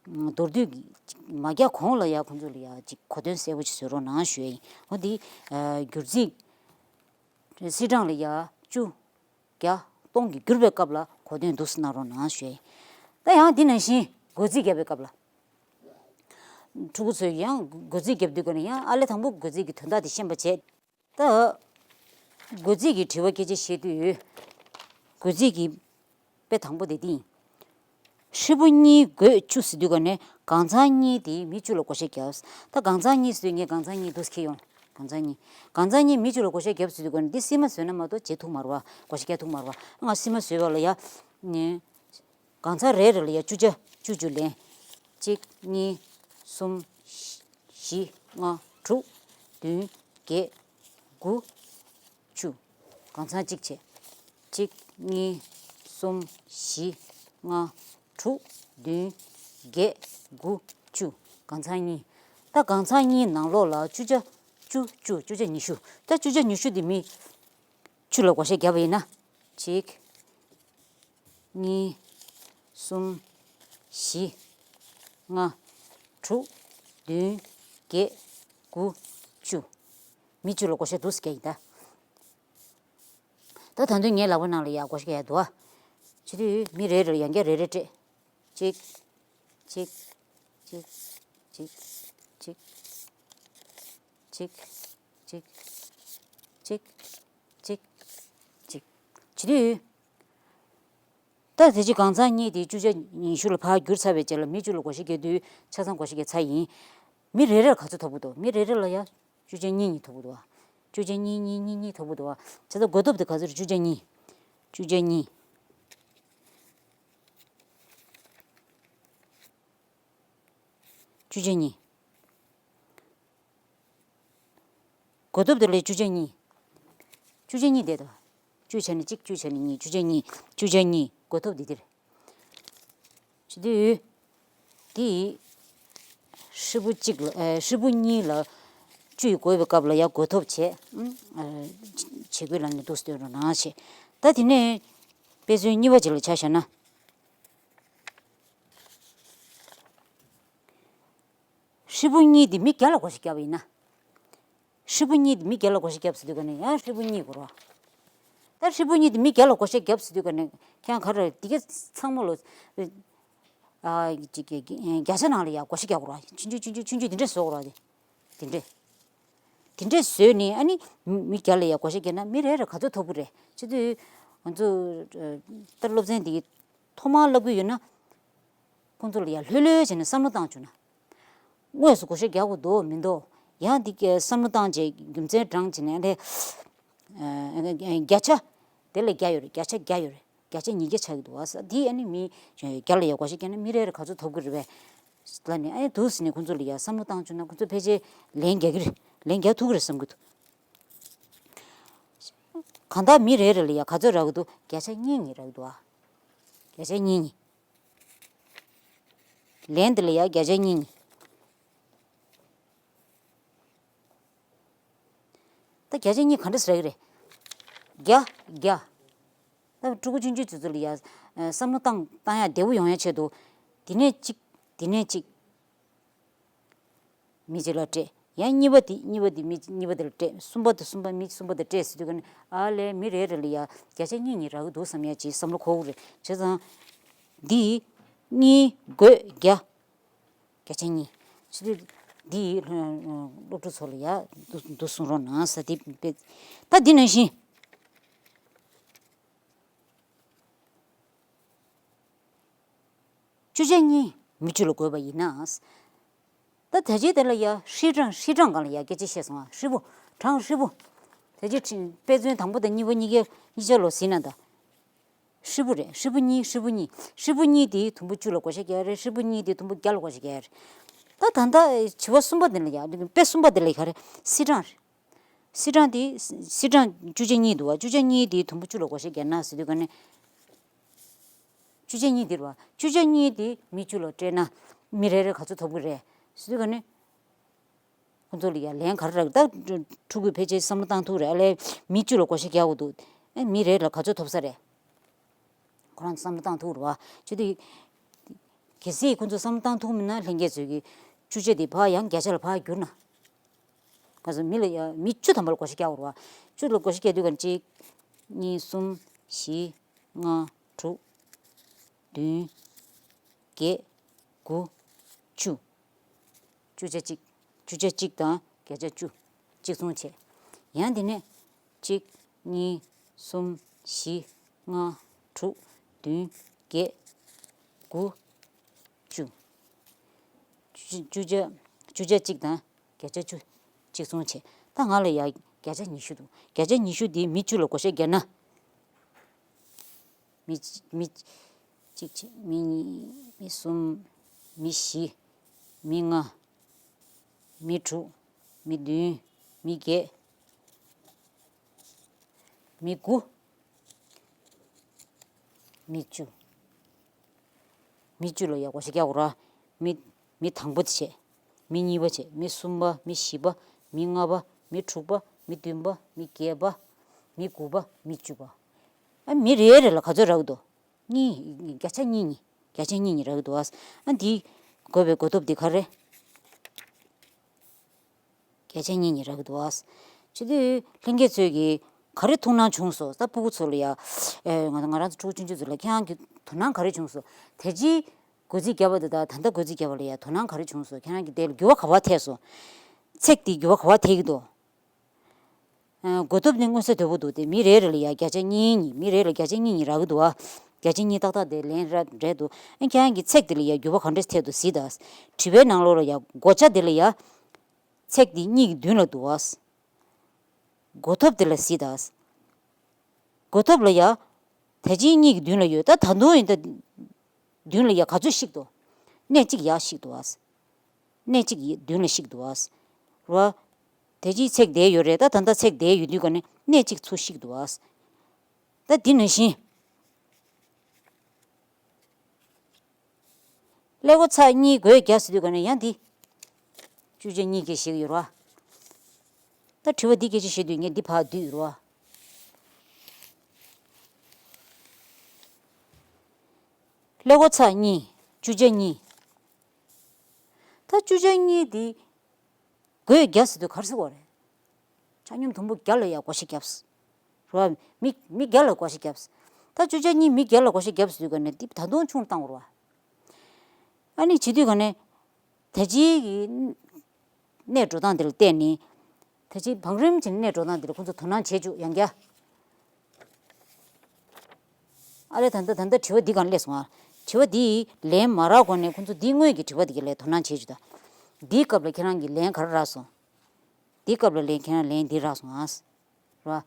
མདོར་བསྡུས་ཀྱི་མ་རྒྱག་གོང་ལ་ཡ་ཁོང་ཚོ་ལ་ཡ་ཅིག་གོ་དོན་གསལ་པོ་ཅིག་བཟོ་རོགས་གནང་ཞུ་ཡ་ཡིན། འོ་འདི་སྒྱུར་རྩིས་སིལ་གྲངས་ལ་ཡ་བཅུ་བརྒྱ་སྟོང་གིས་བསྒྱུར་བའི་སྐབས་ལ་གོ་དོན་འདུག་སེ་གནང་རོགས་གནང་ཞུ་ཡ་ཡིན། ད་ཡང་འདི་ནང་བཞིན་བགོ་རྩིས་བརྒྱབ་པའི་སྐབས་ལ། ཕྲུ་གུ་ཚོས་ཡང་བགོ་རྩིས་བརྒྱབ་དུས་ག་ནས་ཡང་ཨ་ལས་དང་པོ་བགོ་རྩིས་ཀྱི་དོན་དག་དེ་ཤེས་པ་བྱས། ད། བགོ་རྩིས་ཀྱི་དྲི་བ་སྐད་ཆ་བཤད་དུས། བགོ་རྩིས་ཀྱི་དཔེ་དང་པོ་དེ་འདི་ཡིན། ཧྲིལ་པོ་གཉིས་བགོས་བཅུ་ཟེར་དུས་ག་ནས་གང་ཚང་གཉིས་དེ་མི་བཅུ་ལ་བགོ་བཤའ་བརྒྱབ། ད་གང་ཚང་གཉིས་ཟེར་དུས་ངས་གང་ཚང་གཉིས་འདུག་སེ་འཁྱེར་ཡོང་། གང་ཚང་གཉིས། གང་ཚང་གཉིས་མི་བཅུ་ལ་བགོ་བཤའ་བརྒྱབ་ཟེར་དུས་ག་ནས་འདི་སིལ་མ་བཟོས་ན་མ་གཏོགས་བྱེད་ཐུབ་མ་རེད་བ། བགོ་བཤའ་རྒྱག་ཐུབ་མ་རེད་བ། ང་སིལ་མ་བཟོས་པ་ལ་ཡ། ནས། གང་ཚང་རེ་རེ་ལ་ཡ་བཅུ་ཆ་བཅུ་བཅུ་ལེན། གཅིག་གཉིས་གསུམ། བཞི་ལྔ་དྲུག་བདུན་བརྒྱད་དགུ་བཅུ། གང་ཚང་གཅིག་བྱས། གཅིག་གཉིས་གསུམ་བཞི་ལྔ་དྲུག་བདུན་བརྒྱད་དགུ་བཅུ། གང་ཚང་གཉིས། ད་གང་ཚང་གཉིས་ནང་ལོགས་ལ་བཅུ་ཆ་བཅུ་བཅུ་བཅུ་ཆ་ཉི་ཤུ། ད་བཅུ་ཆ་ཉི་ཤུ་དེ་མི་བཅུ་ལ་བགོ་བཤའ་བརྒྱབ་པ་ཡིན་ན། གཅིག་གཉིས། གསུམ། བཞི། ལྔ། དྲུག་བདུན། བརྒྱད། དགུ། བཅུ། མི་བཅུ་ལ་བགོ་བཤའ་འདུག་སེ་བརྒྱབ་ཡིན་ད། ད་ད་དུང་ངའི་ལག་པ་ནང་ལ་ཡ་བགོ་བཤའ་བརྒྱབ་འདུག་ཨ། བྱེད་དུས་མི་རེ་རེ་ལ་ཡང་བསྐྱར་རེ་རེ་སྤྲད། གཅིག་གཅིག་གཅིག་གཅིག་གཅིག་གཅིག་གཅིག་གཅིག་བྱེད་དུས། ད་དེ་ཅི་གང་ཚང་གཉིས་དེ་བཅུ་ཆ་ཉི་ཤུ་ལ་ཕར་བསྒྱུར་ཚར་བའི་རྗེས་ལ་མི་བཅུ་ལ་བགོ་བཤའ་བརྒྱབ་དུས་ཆ་ཚང་བགོ་བཤའ་བརྒྱབ་ཚར་ཡིན། མི་རེ་རེར་ག་ཚོད་ཐོབ་ཀྱི་འདུག་མི་རེ་རེ་ལ་ཡ་བཅུ་ཆ་གཉིས་གཉིས་ཐོབ་ཀྱི་འདུག་བ། བཅུ་ཆ་གཉིས་གཉིས་གཉིས་གཉིས་ཐོབ་ཀྱི་འདུག་བ། བྱས་ཙང་བགོ་ཐོབ་དེ་ག་ཚོད་རེད། བཅུ་ཆ་གཉིས། བཅུ་ཆ་གཉིས། བཅུ་ཆ་གཉིས། བགོ་ཐོབ་དེ་ལས་བཅུ་ཆ་གཉིས། བཅུ་ཆ་གཉིས་བསྡད་དོ། བཅུ་བྱས་ནས་གཅིག་བཅུ་བྱས་ནས་གཉིས། བཅུ་ཆ་གཉིས། བཅུ་ཆ་གཉིས། བགོ་ཐོབ་འདི་འདིར། བྱེད་དུས། འདི། ཧྲིལ་པོ་གཅིག་ལ་ཨེ་ཧྲིལ་པོ་གཉིས་ལ་བཅུ་ཡིས་བགོས་པའི་སྐབས་ལ་ཡ་བགོ་ཐོབ་བྱས། ཨ་བྱེད་དགོས་ལ་ནི་འདུག་སྟོན་རོགས་གནང་བྱས། ད་དེ་ནས་དཔེ་མཚོན་གཉིས་པ་ཅིག་ལ་ཆ་བཞག་ན། ཧྲིལ་པོ་གཉིས་འདི་མི་བརྒྱ་ལ་བགོ་བཤའ་བརྒྱབ་པ་ཡིན་ན། ཧྲིལ་པོ་གཉིས་འདི་མི་བརྒྱ་ལ་བགོ་བཤའ་བརྒྱབ་ཟེར་དུས་ག་ནས་ཡང་ཧྲིལ་པོ་གཉིས་དགོས་རེད་བ། ད་ཧྲིལ་པོ་གཉིས་འདི་མི་བརྒྱ་ལ་བགོ་བཤའ་བརྒྱབ་ཟེར་དུས་ག་ནས་ཁྱེད་རང་ག་རེ་འདི་ག་ཚང་མ་ལོ། ཨ་ཅིག་གི་བརྒྱ་ཆ་ནང་ལ་ཡང་བགོ་བཤའ་རྒྱག་དགོས་རེད་བ། ཆུང་ཆུང་ཆུང་ཆུང་ཆུང་ཆུང་འདི་འདྲས་བཟོ་དགོས་རེད་བ། དེ་འདྲས། དེ་འདྲས་བཟོས་ནས་ཨ་ནི་མི་མི་བརྒྱ་ལ་ཡང་བགོ་བཤའ་བརྒྱབ་ན་མི་རེ་རེ་ག་ཚོད་ཐོབ་ཀྱི་རེད་བྱེད་དུས། ང་ཚོ་ད་སློབ་ཚན་འདི་ཐོག་མར་བསླབ་ཀྱི་ཡོད་ན། ཁོང་ཚོ་ལ་ཡང་ལྷོད་ལྷོད་བྱས་ནས་བསམ་བློ་བཏང་བཅུག་ན། དངོས་སུ་བགོ་བཤའ་རྒྱག་དགོས་འདུག་མི་འདུག་ཡང་འདི་གའི་བསམ་བློ་བཏང་བྱས་རྒྱུ་མཚན་བགྲངས་བྱས་ནས་ཨ་ལས། ཨ་བརྒྱ་ཆ་དེ་ལ་བརྒྱ་ཡོད་རེད། བརྒྱ་ཆ་བརྒྱ་ཡོད་རེད། བརྒྱ་ཆ་ཉིས་བརྒྱ་ཆགས་ཀྱི་འདུག་བ། ས་འདི་ཨ་ནི་མི་བརྒྱ་ལ་ཡ་བགོ་བཤའ་བརྒྱབ་ན་མི་རེ་རེ་ག་ཚོད་ཐོབ་ཀྱི་རེད་པས་ལབ་ནས་ཨ་ནི་འདུག་ཟེར་ནས་ཁོང་ཚོ་ལ་ཡ་བསམ་བློ་བཏང་བཅུག་ན་ཁོང་ཚོ་ཕལ་ཆེར་ལན་རྒྱག་གི་རེད། ལན་རྒྱག་ཐུབ་ཀྱི་རེད་བསམ་གྱི་འདུག་གང་ལྟར་མི་རེ་རེ་ལ་ཡ་ག་ཚོད་རག་གི་འདུག་བརྒྱ་ཆ་གཉིས་གཉིས་རག་གི་འདུག་བ། བརྒྱ་ཆ་གཉིས་གཉིས། ལན་འདི་ལ་ཡ་བརྒྱ་ཆ་གཉིས་གཉིས། ད་བརྒྱ་ཆ་གཉིས་ག་འདྲ་ཟེར་གི་རེད། བརྒྱ་བརྒྱ། ད་ཕྲུ་གུ་ཆུང་ཆུང་ཚོ་ཚོ་ལ་ཡ་བསམ་བློ་བཏང་བཏང་ཡ་བདེ་བོ་ཡོང་ཡ་ཆེད་དུ། འདི་ནས་གཅིག་འདི་ནས་གཅིག་མི་གཅིག་ལ་སྤྲད། ཡང་གཉིས་པ་དེ་གཉིས་པ་དེ་མི་གཉིས་པ་དེ་ལ་སྤྲད། གསུམ་པ་དེ་གསུམ་པ་མི་གསུམ་པ་དེ་སྤྲད་ཟེར་དུས་ཀ་ནས་ཨ་ལས་མི་རེ་རེ་ལ་ཡ་བརྒྱ་ཆ་གཉིས་གཉིས་རག་གི་འདུག་བསམ་ཡ་ཅིག་བསམ་བློ་འཁོར་གི་རེད། བྱས་ཙང་། འདི་གཉིས་བགོས་བརྒྱ། བརྒྱ་ཆ་གཉིས། ཆུ་ཚོད་འདི་ཡིས་སློབ་ཕྲུག་ཚོ་ལ་ཡ་འདུ་འདུ་གསུང་རོགས་གནང་ཟེར་དེ་དཔེ། ད་འདི་ནང་བཞིན། བཅུ་ཆ་གཉིས། མི་བཅུ་ལ་བགོས་པ་ཡིན་ན། ད་ད་ཅི་དེ་ལ་ཡ་ཧྲིལ་གྲངས་ཧྲིལ་གྲངས་སྒང་ལ་ཡ་སྐད་ཆ་བཤད་སོང་ང་། ཧྲིལ་པོ། གྲངས་ཧྲིལ་པོ། ད་ཅི་ཁྲི་དཔེ་མཚོན་དང་པོ་དང་གཉིས་པ་གཉིས་ཀའི་གཉིས་ཆ་ལོ་ཟིན་ན་ད། ཧྲིལ་པོ་རེད། ཧྲིལ་པོ་གཉིས། ཧྲིལ་པོ་གཉིས། ཧྲིལ་པོ་གཉིས་དེ་དུམ་བུ་བཅུ་ལ་བགོ་བཤའ་རྒྱག་རེད། ཧྲིལ་པོ་གཉིས་དེ་དུམ་བུ་བརྒྱ་ལ་བགོ་བཤའ་རྒྱག་རེད། ད་ད་ལྟ་བྱེད་པ་གསུམ་པ་དེ་ལ་ཡ། དཔེ་གསུམ་པ་དེ་ལ་ག་རེ། སིལ་གྲངས་རེད། སིལ་གྲངས་དེ། སིལ་གྲངས་བཅུ་ཆ་གཉིས་འདུག་བ། བཅུ་ཆ་གཉིས་དེ་དུམ་བུ་བཅུ་ལ་བགོ་བཤའ་རྒྱག་ན་ཟེར་དུས་ག་ནས། བཅུ་ཆ་གཉིས་དེ་རེད་བ། བཅུ་ཆ་གཉིས་དེ་མི་བཅུ་ལ་སྤྲད་ན་མི་རེ་རེ་ག་ཚོད་ཐོབ་ཀྱི་རེད་ཟེར་དུས་ག་ནས། ཁོང་ཚོ་ལ་ཡ་ལན་ག་རེ་རག་ད། ཕྲུ་གུས་ཕལ་ཆེར་བསམ་བློ་བཏང་ཐུབ་རེད། ཨ་ལས་མི་བཅུ་ལ་བགོ་བཤའ་རྒྱག་དགོས་འདུག་ཨེ་མི་རེ་ལ་ག་ཚོད་ཐོབ་ས་རེད། ཁོ་རང་ཚོ་བསམ་བློ་བཏང་ཐུབ་རེད་བ། བྱས་དུས། གལ་སྲིད་ཁོང་ཚོ་བསམ་བློ་བཏང་ཐུབ་མིན་ན་ལྷན་རྒྱས་ཚོས་ཀྱི་བཅུ་ཆ་དེ་ཕར་ཡང་བརྒྱ་ཆ་ལ་ཕར་བསྒྱུར་ན། ག་ཚོད་མི་ལ་ཡ་མི་བཅུ་ཐམ་པ་ལ་བགོ་བཤའ་རྒྱག་དགོས་རེད་བ། བཅུ་ལ་བགོ་བཤའ་རྒྱག་དུས་ག་ནས་གཅིག་གཉིས། གསུམ། བཞི། ལྔ། དྲུག་བདུན། བརྒྱད། དགུ། བཅུ། བཅུ་ཆ་གཅིག་བཅུ་ཆ་གཅིག་དང་བརྒྱ་ཆ་བཅུ། གཅིག་མཚུངས་བྱས། ཡང་དེ་ནས་གཅིག་གཉིས། གསུམ། བཞི། ལྔ། དྲུག་བདུན། བརྒྱད། དགུ། བཅུ། བཅུ་ཆ། བཅུ་ཆ་གཅིག་དང་བརྒྱ་ཆ་བཅུ། གཅིག་མཚུངས་བྱས། ད་ང་ལ་ཡ་བརྒྱ་ཆ་ཉི་ཤུ་འདུག་བརྒྱ་ཆ་ཉི་ཤུ་དེ་མི་བཅུ་ལ་བགོ་བཤའ་རྒྱག་ན། མི་གཅིག་མི་གཅིག་བྱས། མི་གཉིས། མི་གསུམ། མི་བཞི། མི་ལྔ། མི་དྲུག་མི་བདུན། མི་བརྒྱད། མི་དགུ། མི་བཅུ། མི་བཅུ་ལ་ཡ་བགོ་བཤའ་རྒྱག་དགོས་ར། མི། མི་དང་པོ་དེ་བྱས། མི་གཉིས་པ་བྱས། མི་གསུམ་པ། མི་བཞི་པ། མི་ལྔ་པ། མི་དྲུག་པ། མི་བདུན་པ། མི་བརྒྱད་པ། མི་དགུ་པ། མི་བཅུ་པ། ཨ་མི་རེ་རེ་ལ་ག་ཚོད་རག་གི་འདུག་གཉིས། བརྒྱ་ཆ་གཉིས་གཉིས། བརྒྱ་ཆ་གཉིས་གཉིས་རག་གི་འདུག་ཨ། ཨ་འདི་བགོས་པའི་བགོ་ཐོབ་འདི་ག་རེ། བརྒྱ་ཆ་གཉིས་གཉིས་རག་གི་འདུག་ཨ། བྱས་དུས་ལྷན་རྒྱས་ཚོས་ཀྱིས་ག་རེ་ཐུགས་སྣང་བྱུང་སོང་། ད་སྤུ་གུ་ཚོ་ལ་ཡ། ཨེ་ང་ང་རང་ཚོ་ཕྲུ་གུ་ཆུང་ཆུང་ཚོ་ལ་ཁྱེད་རང་གི་དོ་སྣང་ག་རེ་བྱུང་སོང་། དེ་རྗེས་བགོ་རྩིས་བརྒྱབ་པ་དེ་དང་ད་ལྟ་བགོ་རྩིས་བརྒྱབ་པ་ལ་ཡ་དོ་སྣང་ག་རེ་བྱུང་སོང་། ཁྱེད་རང་གི་དེ་ལ་འགྱུར་བ་ག་པར་ཐེབས་སོང་། ཚེག་དེ་འགྱུར་བ་ག་པར་ཐེབས་ཀྱི་འདུག་ཨ་བགོ་ཐོབ་ནི་མངོན་གསལ་དོད་པོ་འདུག་སྟེ། མི་རེ་རེ་ལ་ཡ་བརྒྱ་ཆ་གཉིས་གཉིས། མི་རེ་ལ་བརྒྱ་ཆ་གཉིས་གཉིས་རག་གི་འདུག་ཨ། བརྒྱ་ཆ་གཉིས་ཏག་ཏག་དེ་ལན་རག་རེད་འདུག་ཨ་ཁྱེད་རང་གི་ཚེག་དེ་ལ་ཡ་འགྱུར་བ་ག་འདྲ་ཐེབས་འདུག་གཟིགས་དང་། དྲི་བའི་ནང་ལོགས་ལ་ཡ་བགོ་བྱ་དེ་ལ་ཡ། ཚེག་དེ་གཉིས་ཀྱི་མདུན་ལ་འདུག་ཨ། བགོ་ཐོབ་དེ་ལ་གཟིགས་དང་། བགོ་ཐོབ་ལ་ཡ། ད་ཅི་གཉིས་ཀྱི་མདུན་ལ་ཡོད། ད་ད་དུང་ཡིན་ད། མདུན་ལ་ཡ་ག་ཚོད་བཤིག་འདུག་གནས་གཅིག་ཡར་བཤིག་འདུག་ཨ། གནས་གཅིག་ཡི་མདུན་ལ་བཤིག་འདུག་ཨ། རེད་བ། དེ་ཅིའི་ཚེག་དེ་ཡོད་རེད། ད་ད་ལྟ་ཚེག་དེ་ཡོད་དུས་ག་ནས་གནས་གཅིག་ཚུར་བཤིག་འདུག་ཨ། ད་འདི་ནང་བཞིན། ཀླད་ཀོར་ཚེག་གཉིས་བགོས་བརྒྱབ་ཟེར་དུས་ག་ནས་ཡང་འདི། བཅུ་ཆ་གཉིས་ཀྱི་ཞིག་ཡོད་རེད་བ། ད་དྲི་བ་འདི་སྐད་ཆ་བཤད་དུས་ངས་འདི་ཕར་བསྡུས་ཡོད་རེད་བ། ཀླད་ཀོར་ཚེག་གཉིས། བཅུ་ཆ་གཉིས། ད་བཅུ་ཆ་གཉིས་འདི། བགོས་བརྒྱབ་ཟེར་དུས་ག་རེ་ཟེར་དགོས་རེད། ཆ་སྙོམས་དུམ་བུ་བརྒྱ་ལ་ཡ་བགོ་བཤའ་བརྒྱབ། རེད་བ། མི་མི་བརྒྱ་ལ་བགོ་བཤའ་བརྒྱབ། ད་བཅུ་ཆ་གཉིས་མི་བརྒྱ་ལ་བགོ་བཤའ་བརྒྱབ་ཟེར་དུས་ག་ནས་འདི་ད་དུང་ཆུང་རུ་བཏང་དགོས་རེད་བ། ཨ་ནི་བྱེད་དུས་ག་ནས། ད་ཅིའི་གི་གནས་འགྲོ་སྟངས་འདི་ལ་བལྟས་ནས། ད་ཅི་བང་རིམ་གྱི་གནས་འགྲོ་སྟངས་འདི་ལ་ཁོང་ཚོ་དོ་སྣང་བྱེད་བཅུག་ཡང་བསྐྱར། ཨ་ལས་ད་ལྟ་ད་ལྟ་དྲི་བ་འདི་གང་སླེབས་སོང་ཨ། དྲི་བ་འདི་ལན་མ་རག་གོང་ནས་ཁོང་ཚོ་འདི་སྔོན་གྱི་དྲི་བ་འདི་ག་ལ་དོ་སྣང་བྱེད་བཅུག་ད། འདིའི་སྐབས་ལ་ཁྱེད་རང་གི་ལན་ག་རེ་རག་སོང་། འདིའི་སྐབས་ལ་ལན་ཁྱེད་རང་ལན་འདི་རག་སོང་ཨ། རེད་བ། ཨ་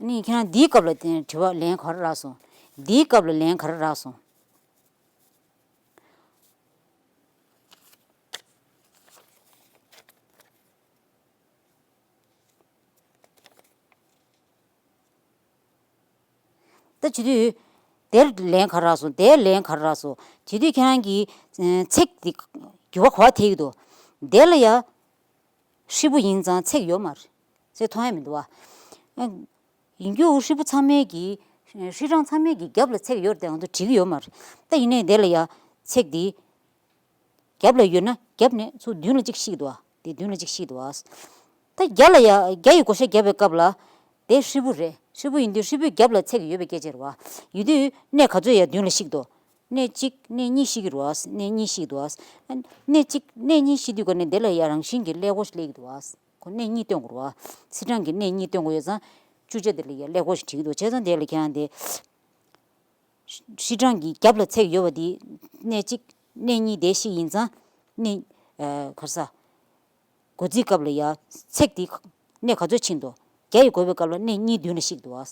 ནི་ཁྱེད་རང་འདིའི་སྐབས་ལ་དེ་དྲི་བ་ལན་ག་རེ་རག་སོང་། འདིའི་སྐབས་ལ་ལན་ག་རེ་རག་སོང་། ད་བྱེད་དུས། དེར་ལན་ག་རེ་རག་སོང་། དེར་ལན་ག་རེ་རག་སོང་། བྱེད་དུས་ཁྱེད་རང་གི་ཚེག་དེ་འགྱུར་བ་ག་པར་ཐེབས་ཀྱི་འདུག་དེ་ལ་ཡ། ཧྲིལ་པོ་ཡིན་ཙང་ཚེག་ཡོད་མ་རེད། ཚེག་མཐོང་ཡ་མི་འདུག་བ། ཡིན་རྒྱུ་ཧྲིལ་པོ་ཚང་མའི་གི། ཧྲིལ་གྲངས་ཚང་མའི་གི་རྒྱབ་ལ་ཚེག་ཡོད་རེད་དེ་ང་ཚོ་འགྲིག་གི་ཡོད་མ་རེད། ད་ཡིན་ནའི་དེ་ལ་ཡ། ཚེག་འདི། རྒྱབ་ལ་ཡོད་ན་རྒྱབ་ནས་ཚུར་མདུན་ལ་གཅིག་བཤིག་འདུག་བ། དེ་མདུན་ལ་གཅིག་བཤིག་འདུག་བ། ད་བརྒྱ་ལ་ཡ་བརྒྱ་ཡི་བགོ་བཤའ་བརྒྱབ་པའི་སྐབས་ལ། དེ་ཧྲིལ་པོ་རེད། ཧྲིལ་པོ་ཡིན་དུས་ཧྲིལ་པོའི་རྒྱབ་ལ་ཚེག་ཡོད་པའི་སྐད་ཆ་རེད་བ། ཡོད་དུས་གནས་ག་ཚོད་ཡ་མདུན་ལ་བཤིག་འདུག་གནས་གཅིག་གནས་གཉིས་བཤིག་གི་རེད་བ། གནས་གཉིས་བཤིག་འདུག་བ། གནས་གཅིག་གནས་གཉིས་བཤིག་དུས་ག་ནས་དེ་ལ་ཡ་རང་བཞིན་གྱི་ཀླད་ཀོར་ཞིག་སླེབས་ཀྱི་འདུག་བ། ཁོ་གནས་གཉིས་སྟོན་དགོས་རེད་བ། སིལ་གྲངས་ཀྱི་གནས་གཉིས་སྟོན་དགོས་ཡོད་ཙང་། བཅུ་ཆ་དེ་ལ་ཡ་ཀླད་ཀོར་ཞིག་བྲིས་ཀྱི་འདུག་བྱས་ཙང་དེ་ལ་ཁྱེད་རང་དེ། སིལ་གྲངས་ཀྱི་རྒྱབ་ལ་ཚེག་ཡོད་པ་དེ་གནས་གཅིག་གནས་གཉིས་དེ་ཞིག་ཡིན་ཙང་། གནས། ཨ། ག་རེ་ཟ། བགོ་རྩིས་སྐབས་ལ་ཡ། ཚེག་དེ་གནས་ག་ཚོད་ཕྱིན་འདུག་བརྒྱ་ཡིས་བགོས་པའི་སྐབས་ལ་གནས་གཉིས་མདུན་ལ་བཤིག་འདུག་བ།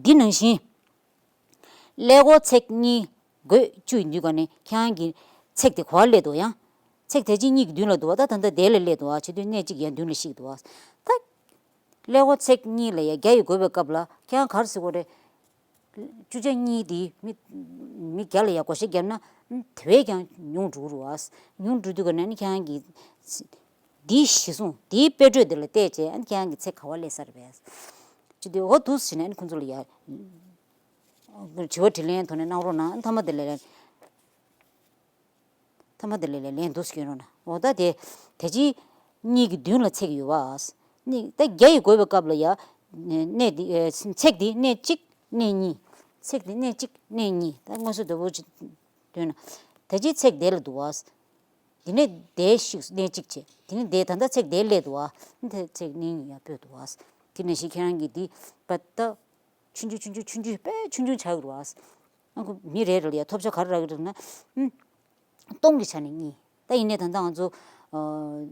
འདི་ནང་བཞིན། ཀླད་ཀོར་ཚེག་གཉིས་བགོས་བཅུ་ཡི་མདུན་ཁ་ནས་ཁྱེད་རང་གི་ཚེག་དེ་ག་པར་སླེབས་འདུག་ཡང་། ཚེག་དེ་གཅིག་གཉིས་ཀྱི་མདུན་ལ་འདུག་བ། ད་ད་ལྟ་དེ་ལ་སླེབས་འདུག་བ། བྱེད་དུས་གནས་གཅིག་ཡར་མདུན་ལ་བཤིག་འདུག་བ། ད། ཀླད་ཀོར་ཚེག་གཉིས་ལ་ཡ་བརྒྱ་ཡིས་བགོས་པའི་སྐབས་ལ་ཁྱེད་རང་ག་རེ་ཟེར་དགོས་རེད། བཅུ་ཆ་གཉིས་དེ་མི། མི་བརྒྱ་ལ་ཡ་བགོ་བཤའ་བརྒྱབ་ན། དེ་བས་ཀྱང་ཉུང་འགྲོ་གི་རེད་བ། ཉུང་འགྲོ་དུས་ག་ནས་ནི་ཁྱེད་རང་གི། འདིའི་གཞི་བཟུང་། འདིའི་དཔེ་འགྲོས་འདི་ལ་བལྟས་བྱས་ཨ་ནི་ཁྱེད་རང་གི་ཚེག་ག་པར་སླེབས་ས་རེད་པས། ཅི་སྟེ་འོ་འདུག་ཟེར་ནས་ཨ་ནི་ཁོང་ཚོ་ལ་ཡ། དྲི་བ་དྲིས་ལན་ཐོག་ནས་གནང་རོགས་གནང་། མཐའ་མ་དེ་ལ་ལན། མཐའ་མ་དེ་ལ་ལན་འདུག་སྐྱོན་རོགས་གནང་། འོ་ད་དེ། དེ་ཅི། གཉིས་ཀྱི་མདུན་ལ་ཚེག་ཡོད་བ། གཉིས། ད་བརྒྱ་ཡིས་བགོས་པའི་སྐབས་ལ་ཡ། གནས་འདི། ཚེག་འདི་གནས་གཅིག་གནས་གཉིས། ཚེག་འདི་གནས་གཅིག་གནས་གཉིས། ད་དངོས་སུ་དོ་བོ་ཅིག་འདོན་ན། དེ་ཅི་ཚེག་དེ་ལ་འདུག་བ། དེ་ནས་དེ་ཞིག་གནས་གཅིག་བྱས། དེ་ནས་དེ་ད་ལྟ་ཚེག་དེ་སླེབས་འདུག་བ། དེ་ཚེག་གནས་གཉིས་ཡར་སྤོས་འདུག་བ། དེ་ནས་ཞིག་ཁྱེད་རང་གིས་འདི་པ་ད། ཆུང་ཆུང་ཆུང་ཆུང་ཆུང་ཆུང་ཆུང་དཔེ་ཆུང་ཆུང་ཆགས་ཀྱི་རེད་བ། ཨ་ཁུ་མི་རེ་རེ་ལ་ཡ་ཐོབ་ཆ་ག་རེ་རག་གི་རེད་ན། ཨུམ། སྟོང་གི་ཆ་ནས་གཉིས། ད་ཡིན་ནའི་ད་ལྟ་ང་ཚོ། ཨ།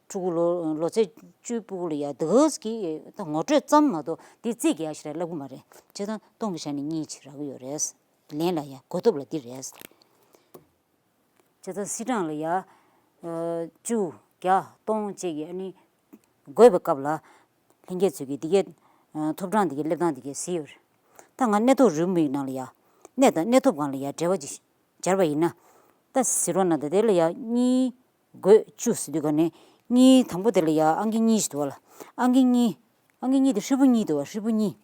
ཕྲུ་གུ་ལོ། ལོ་ཚད་བཅུའི་ཕྲུ་གུ་ལ་ཡ་དེ་ག་གི་ད་ངོ་སྤྲོད་ཙམ་མ་གཏོགས་དེ་རྩིས་རྒྱག་ཞིག་ར་ལབ་གི་མ་རེད། བྱས་ཙང་སྟོང་གི་ཆ་ནས་གཉིས་ཅིག་རག་གི་ཡོད་རེད། ལན་ལ་ཡ་བགོ་ཐོབ་ལ་འདི་རེད། བྱས་ཙང་སིལ་གྲངས་ལ་ཡ། ཨ། བཅུ། བརྒྱ། སྟོང་བཅས་ཀྱི་ཨ་ནི། བགོས་པའི་སྐབས་ལ། ལྷན་རྒྱས་ཚོས་ཀྱིས་འདི་གའི། ཨ། ཐོབ་གྲངས་འདི་གའི་སླེབས་སྟངས་འདི་གའི་གཟིགས་ཡོད་རེད། ད་ང་གནས་ཐོབ་རེའུ་མིག་ནང་ལ་ཡ། གནས་དང་གནས་ཐོབ་སྒང་ལ་ཡ་འབྲེལ་བ་ཅིག་སྦྱར་བ་ཡིན་ན། ད་གཟིགས་རོགས་གནང་། ད་དེ་ལ་ཡ་གཉིས་བགོས་བཅུ་ཟེར་དུས་ག་ནས་གཉིས་དང་པོ་དེ་ལ་ཡ་ཨང་ཀི་གཉིས་ཤིག་འདུག་བ་ལ། ཨང་ཀི་གཉིས། ཨང་ཀི་གཉིས་དེ་ཧྲིལ་པོ་གཉིས་འདུག་བ། ཧྲིལ་པོ་གཉིས།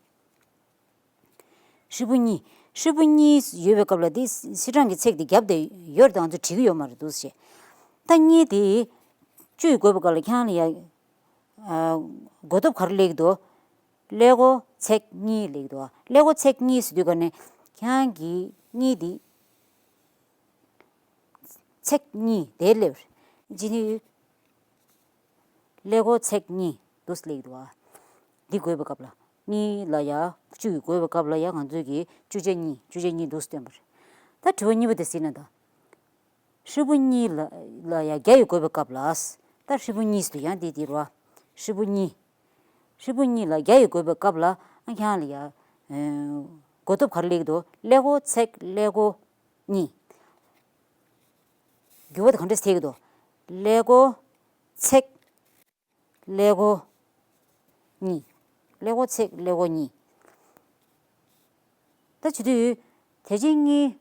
ཧྲིལ་པོ་གཉིས། ཧྲིལ་པོ་གཉིས་ཡོད་པའི་སྐབས་ལ་དེ་སིལ་གྲངས་ཀྱི་ཚེག་དེ་བརྒྱབ་བསྡད་ཡོད་རེད། ད་ང་ཚོས་བྲིས་ཀྱི་ཡོད་མ་རེད་འདུག་ཟེར། ད་གཉིས་དེ་བཅུ་ཡིས་བགོས་པའི་སྐབས་ལ་ཁྱེད་རང་ལ་ཡ། ཨ། བགོ་ཐོབ་ག་རེ་སླེབས་ཀྱི་འདུག་ཀླད་ཀོར་ཚེག་གཉིས་སླེབས་ཀྱི་འདུག་ཀླད་ཀོར་ཚེག་གཉིས་ཟེར་དུས་ག་ནས་ཁྱེད་རང་གི་གཉིས་དེ། ཚེག་གཉིས་དེ་སླེབས་རེད། ཇི་ནི། ཀླད་ཀོར་ཚེག་གཉིས་འདུག་སླེབས་འདུག་བ། འདི་བགོས་པའི་སྐབས་ལ། གཉིས་ལ་ཡ། བཅུ་ཡིས་བགོས་པའི་སྐབས་ལ་ཡ་ང་ཚོས་ཀྱིས་བཅུ་ཆ་གཉིས། བཅུ་ཆ་གཉིས་འདུག་སྟོན་པ་རེད། ད་དྲི་བ་གཉིས་པ་དེ་གཟིགས་ན་ད། ཧྲིལ་པོ་གཉིས་ལ་ལ་ཡ་བརྒྱ་ཡིས་བགོས་པའི་སྐབས་ལ། ད་ཧྲིལ་པོ་གཉིས་སུ་ཡང་འདི་འདི་རེད་བ། ཧྲིལ་པོ་གཉིས། ཧྲིལ་པོ་གཉིས་ལ་བརྒྱ་ཡིས་བགོས་པའི་སྐབས་ལ་ཨ་ཁྱེད་རང་ལ་ཡ། ཨ། བགོ་ཐོབ་ག་རེ་སླེབས་ཀྱི་འདུག་ཀླད་ཀོར་ཚེག་ཀླད་ཀོར་གཉིས། འགྱུར་བ་དེ་ག་འདྲས་ཐེབས་ཀྱི་འདུག་ཀླད་ཀོར་ཚེག་ཀླད་ཀོར་གཉིས། ཀླད་ཀོར་ཚེག་ཀླད་ཀོར་གཉིས། ད་བྱེད་དུས། དེ་ཅི་གཉིས།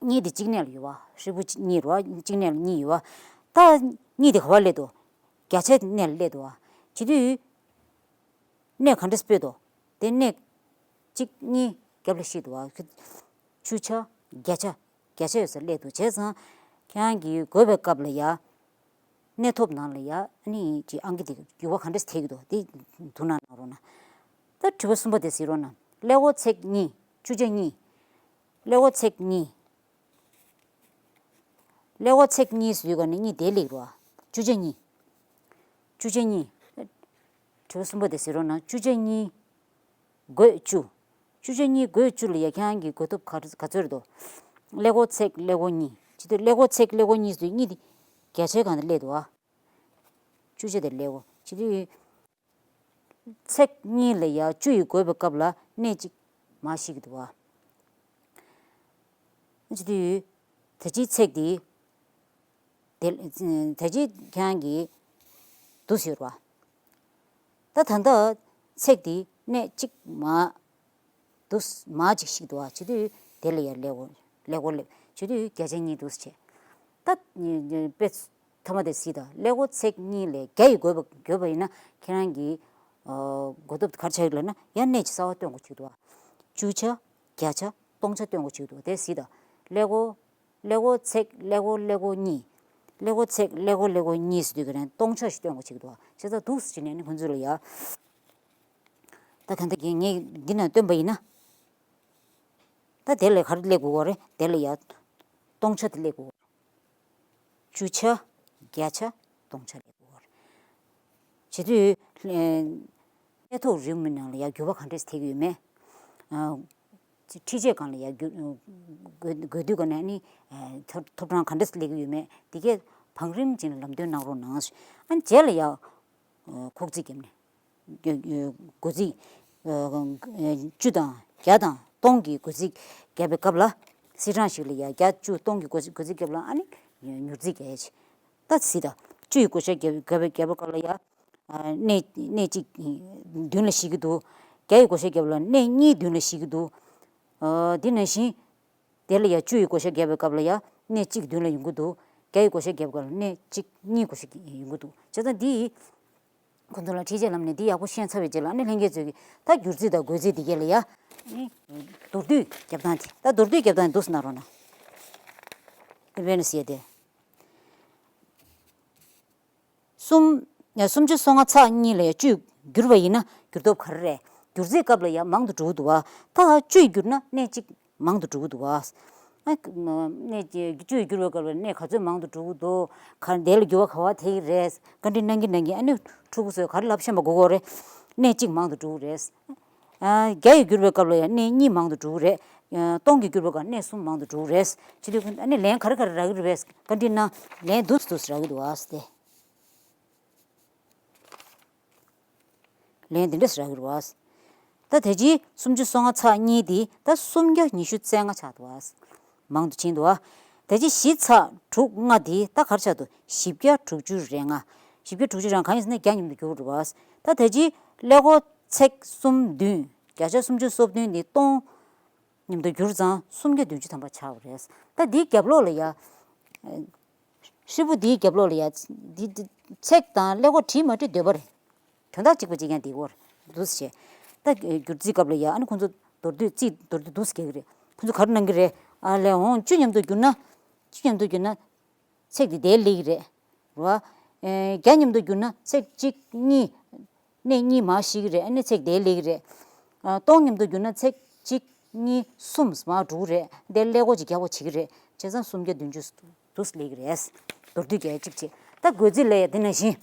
གཉིས་དེ་གཅིག་གནས་ལ་ཡོད་བ། ཧྲིལ་པོ་གཉིས་རེད་བ། གཅིག་གནས་ལ་གཉིས་ཡོད་བ། ད་གཉིས་དེ་ག་པར་སླེབས་འདུག་བརྒྱ་ཆ་གནས་ལ་སླེབས་འདུག་བ། བྱེད་དུས། གནས་ག་འདྲས་སྤོས་འདུག་དེ་གནས་གཅིག་གཉིས་རྒྱབ་ལ་བཤིག་འདུག་བ། བཅུ་ཆ། བརྒྱ་ཆ། བརྒྱ་ཆ་ཡོད་སར་སླེབས་འདུག་བྱས་ཙང་། ཁྱེད་རང་གིས་བགོས་པའི་སྐབས་ལ་ཡ། གནས་ཐོབ་ནང་ལ་ཡ། ཨ་ནི་ཅིག་ཨང་ཀི་དེ་འགྱུར་བ་ག་འདྲས་ཐེབས་ཀྱི་འདུག་དེ་དོ་སྣང་གནང་རོགས་གནང་། ད་དྲི་བ་གསུམ་པ་དེ་གཟིགས་རོགས་གནང་། ཀླད་ཀོར་ཚེག་གཉིས། བཅུ་ཆ་གཉིས། ཀླད་ཀོར་ཚེག་གཉིས། ཀླད་ཀོར་ཚེག་གཉིས་ཟེར་དུས་ག་ནས་གཉིས་དེ་སླེབས་རོ། བཅུ་ཆ་གཉིས། བཅུ་ཆ་གཉིས། དྲི་བ་གསུམ་པ་དེ་གཟིགས་རོགས་གནང་། བཅུ་ཆ་གཉིས། བགོས་བཅུ། བཅུ་ཆ་གཉིས་བགོས་བཅུ་ལ་ཡ་ཁྱེད་རང་གི་བགོ་ཐོབ་ག་ག་ཚོད་རེད་དོ། ཀླད་ཀོར་ཚེག་ཀླད་ཀོར་གཉིས། བྱེད་དུས་ཀླད་ཀོར་ཚེག་ཀླད་ཀོར་གཉིས་ཟེར་དུས་གཉིས་དེ་བརྒྱ་ཆའི་སྒང་དུ་སླེབས་འདུག་ཨ། བཅུ་ཆ་དེ་ཀླད་ཀོར། བྱེད་དུས། ཚེག་གཉིས་ལ་ཡ་བཅུ་ཡིས་བགོས་པའི་སྐབས་ལ་གནས་གཅིག་མར་བཤིག་གི་འདུག་བ། བྱེད་དུས། ད་ཅིའི་ཚེག་དེ། དེ། ད་ཅིའི་ཁྱེད་རང་གིས་འདུག་ཟེར་བ། ད་ད་ལྟ་ཚེག་དེ་གནས་གཅིག་མར། དུ་མ་གཅིག་ཞིག་འདུག་ཨ། བྱེད་དུས་དེ་ལ་ཡ་ཀླད་ཀོར་ཀླད་ཀོར་སླེབས། བྱེད་དུས་བརྒྱ་ཆ་གཉིས་འདུག་བྱས། ད་དཔེ་ཐ་མ་དེ་གཟིགས་དང་། ཀླད་ཀོར་ཚེག་གཉིས་ལས་བརྒྱ་ཡིས་བགོས་པ་བགོས་པ་ཡིན་ན་ཁྱེད་རང་གི་ཨ་བགོ་ཐོབ་ག་རེ་ཆགས་ཡོད་ལབ་ན་ཡང་གནས་ཀྱི་གསར་པ་སྟོན་དགོས་ཀྱི་འདུག་ཨ། བཅུ་ཆ། བརྒྱ་ཆ། སྟོང་ཆ་སྟོན་དགོས་ཀྱི་འདུག་དེ་གཟིགས་དང་། ཀླད་ཀོར། ཀླད་ཀོར་ཚེག་ཀླད་ཀོར་ཀླད་ཀོར་གཉིས། ཀླད་ཀོར་ཚེག་ཀླད་ཀོར་ཀླད་ཀོར་གཉིས་ཟེར་དུས་ཀྱི་རང་སྟོང་ཆ་ཞིག་སྟོན་དགོས་ཀྱི་འདུག་བྱས་ཙང་འདུག་ཟེར་ནས་ནི་ཁོང་ཚོ་ལ་ཡ། ད་ད་ལྟ་ངས་ངས་འདི་ན་སྟོན་པ་ཡིན་ན། ད་དེ་ལ་ག་རེ་སླེབས་དགོས་རེད། དེ་ལ་ཡ། སྟོང་ཆ་དེ་སླེབས་དགོས། བཅུ་ཆ། བརྒྱ་ཆ། སྟོང་ཆ་སླེབས་དགོས་རེད། བྱེད་དུས། ཨེ། གནས་ཐོབ་རེའུ་མིག་ནང་ལ་ཡ་འགྱུར་བ་ག་འདྲས་ཐེབས་ཀྱི་ཡོད་མེད། ཨ། ཁྲིད་ཆས་སྒང་ལ་ཡ་འགོད་འགོད་འགོད་དུས་ག་ནས་ཨ་ནི་ཐོབ་ཐོབ་གྲངས་ག་འདྲ་སླེབས་ཀྱི་ཡོད་མེད་དེ་གས་བང་རིམ་ཅན་ལ་ལམ་སྟོན་གནང་རོགས་གནང་། ཨ་ནི་རྗེས་ལ་ཡ་ཁོག་རྩིས་བརྒྱབ་ནས་སྒོ་རྩིས་བཅུ་དང་བརྒྱ་དང་སྟོང་གི་སྒོ་རྩིས་བརྒྱབ་པའི་སྐབས་ལ་སིལ་གྲངས་ཤིག་ལ་ཡ་བརྒྱ་བཅུ་སྟོང་གི་སྒོ་སྒོ་རྩིས་བརྒྱབ་ལ་ཨ་ནི་མྱུར་རྩིས་བརྒྱབ་ཡས་ཆེ། ད་སྲིད་ད་བཅུ་ཡི་བགོ་བཤའ་བརྒྱབ་བརྒྱབ་པའི་བརྒྱབ་པའི་སྐབས་ལ་ཡ། ཨ་གནས་གནས་གཅིག་མདུན་ལ་བཤིག་གི་འདུག་བརྒྱ་ཡི་བགོ་བཤའ་བརྒྱབ་ལ་གནས་གཉིས་མདུན་ལ་བཤིག་གི་འདུག་ཨ་དེ་ནང་བཞིན་དེ་ལ་ཡ་བཅུ་ཡི་བགོ་བཤའ་བརྒྱབ་པའི་སྐབས་ལ་ཡ་གནས་གཅིག་མདུན་ལ་ཡོང་གི་འདུག་བརྒྱ་ཡི་བགོ་བཤའ་བརྒྱབ་སྐབས་ལ་གནས་གཅིག་གཉིས་བགོ་བཤའ་ཡོང་གི་འདུག་བྱས་ཙང་འདི་ཁོང་ཚོ་ལ་ཁྲིད་ཆས་ལམ་ནས་འདི་ཡག་པོ་ཤེས་ཚར་བའི་རྗེས་ལ་ཨ་ནི་ལྷན་རྒྱས་ཚོས་ཀྱིས་ད་སྒྱུར་རྩིས་དང་བགོ་རྩིས་འདི་གས་ལ་ཡ་ཨ་ནི་མདོར་བསྡུས་རྒྱབ་སྟངས་དེ་ད་མདོར་བསྡུས་རྒྱབ་སྟངས་འདུག་སེ་གནང་རོགས་གནང་། དེ་བས་ན་ཟེར་ཏེ། གསུམ། ཡ་སུམ་ཅུ་སོ་ལྔ་ཚེག་གཉིས་ལ་ཡ་བཅུས་བསྒྱུར་བ་ཡིན་ན་འགྱུར་སྟོབས་ག་རེ་རེད། སྒྱུར་རྩིས་སྐབས་ལ་ཡ་མང་དུ་འགྲོ་གི་འདུག་བ། ད་བཅུས་བསྒྱུར་ན་གནས་གཅིག་མང་དུ་འགྲོ་གི་འདུག་བ། ཨ་གནས་གཅིག་བཅུས་བསྒྱུར་བའི་སྐབས་ལ་གནས་ག་ཚོད་མང་དུ་འགྲོ་གི་འདུག་ག་དེ་ལ་འགྱུར་བ་ག་བ་དེ་རེད། བཀའ་འདྲི་གནང་གིན་གནང་གིན་ཨ་ནི་ཕྲུ་གུ་ཚོས་ག་རེ་ལབ་ཤེས་པ་དགོས་ཀྱི་རེད། གནས་གཅིག་མང་དུ་འགྲོ་གི་རེད། ཨ་བརྒྱ་ཡི་བསྒྱུར་བའི་སྐབས་ལ་ཡང་གནས་གཉིས་མང་དུ་འགྲོ་གི་རེད། ཨ་སྟོང་གི་བསྒྱུར་བའི་སྐབས་གནས་གསུམ་མང་དུ་འགྲོ་གི་རེད། བྱེད་དུས་ཨ་ནི་ལན་ག་རེ་ག་རེ་རག་གི་རེད་པས་བཀའ་འདྲི་ན་ལན་འདུག་སེ་འདུག་སེ་རག་གི་འདུག་ཨ་སྟེ། ལན་འདི་འདྲ་སེ་རག་གི་རེད་པས། ད་དེ་རྗེས་སུམ་ཅུ་སོ་ལྔ་ཚེག་གཉིས་འདི་ད་སུམ་བརྒྱ་ཉི་ཤུ་རྩ་ལྔ་ཆགས་འདུག་ཨ། མང་དུ་ཕྱིན་འདུག་ཨ། དེ་རྗེས་བཞི་ཚེག་དྲུག་ལྔ་འདི་ད་ག་རེ་ཆགས་འདུག་བཞི་བརྒྱ་དྲུག་ཅུ་རེ་ལྔ། བཞི་བརྒྱ་དྲུག་ཅུ་རེ་ལྔ་གང་ཡིན་ཟེར་ན་བརྒྱ་མཉམ་དུ་བསྒྱུར་རེད་པས། ད་དེ་རྗེས་ཀླད་ཀོར་ཚེག་གསུམ་བདུན་བརྒྱ་ཆ་སུམ་ཅུ་སོ་བདུན་འདི་སྟོང་མཉམ་དུ་བསྒྱུར་ཙང་སུམ་བརྒྱ་བདུན་ཅུ་ཐམ་པ་ཆགས་པ་རེད། ད་འདིའི་རྒྱབ་ལོགས་ལ་ཡ། ཧྲིལ་པོ་འདིའི་རྒྱབ་ལོགས་ལ་ཡ། འདི་འདི་ཚེག་དང་ཀླད་ཀོར་བྲིས་མ་བྲིས་འདོད་པ་རེད། དོན་དག་གཅིག་པ་གཅིག་རྐྱང་འདི་སྐོར་འདུག་སེ་བྱས། ད་སྒྱུར་རྩིས་སྐབས་ལ་ཡ་ཨ་ནི་ཁོང་ཚོ་མདོར་བསྡུས་རྩིས་མདོར་བསྡུས་འདུག་སེ་རྒྱག་གི་རེད། ཁོང་ཚོ་ག་རེ་གནང་གི་རེད། ཨ་ལས་འོང་བཅུ་མཉམ་དུ་བསྒྱུར་ན། བཅུ་མཉམ་དུ་བསྒྱུར་ན། ཚེག་འདི་དེར་སླེབས་ཀྱི་རེད། རེད་པ། ཨེ་བརྒྱ་མཉམ་དུ་བསྒྱུར་ན་ཚེག་གཅིག་གཉིས། གནས་གཉིས་མར་བཤིག་གི་རེད། ཨ་ནི་ཚེག་དེར་སླེབས་ཀྱི་རེད། ཨ་སྟོང་མཉམ་དུ་བསྒྱུར་ན་ཚེག་གཅིག་གཉིས་གསུམ་མར་འགྲོ་གི་རེད། དེར་ཀླད་ཀོར་གཅིག་རྒྱག་པ་བྱེད་ཀྱི་རེད། བྱས་ཙང་སུམ་བརྒྱ་བདུན་ཅུ་འདུག་སེ་སླེབས་ཀྱི་རེད། མདོར་བསྡུས་རྒྱག་གཅིག་བྱས། ད་བགོ་རྩིས་ལ་ཡ་དེ་ནང་བཞིན།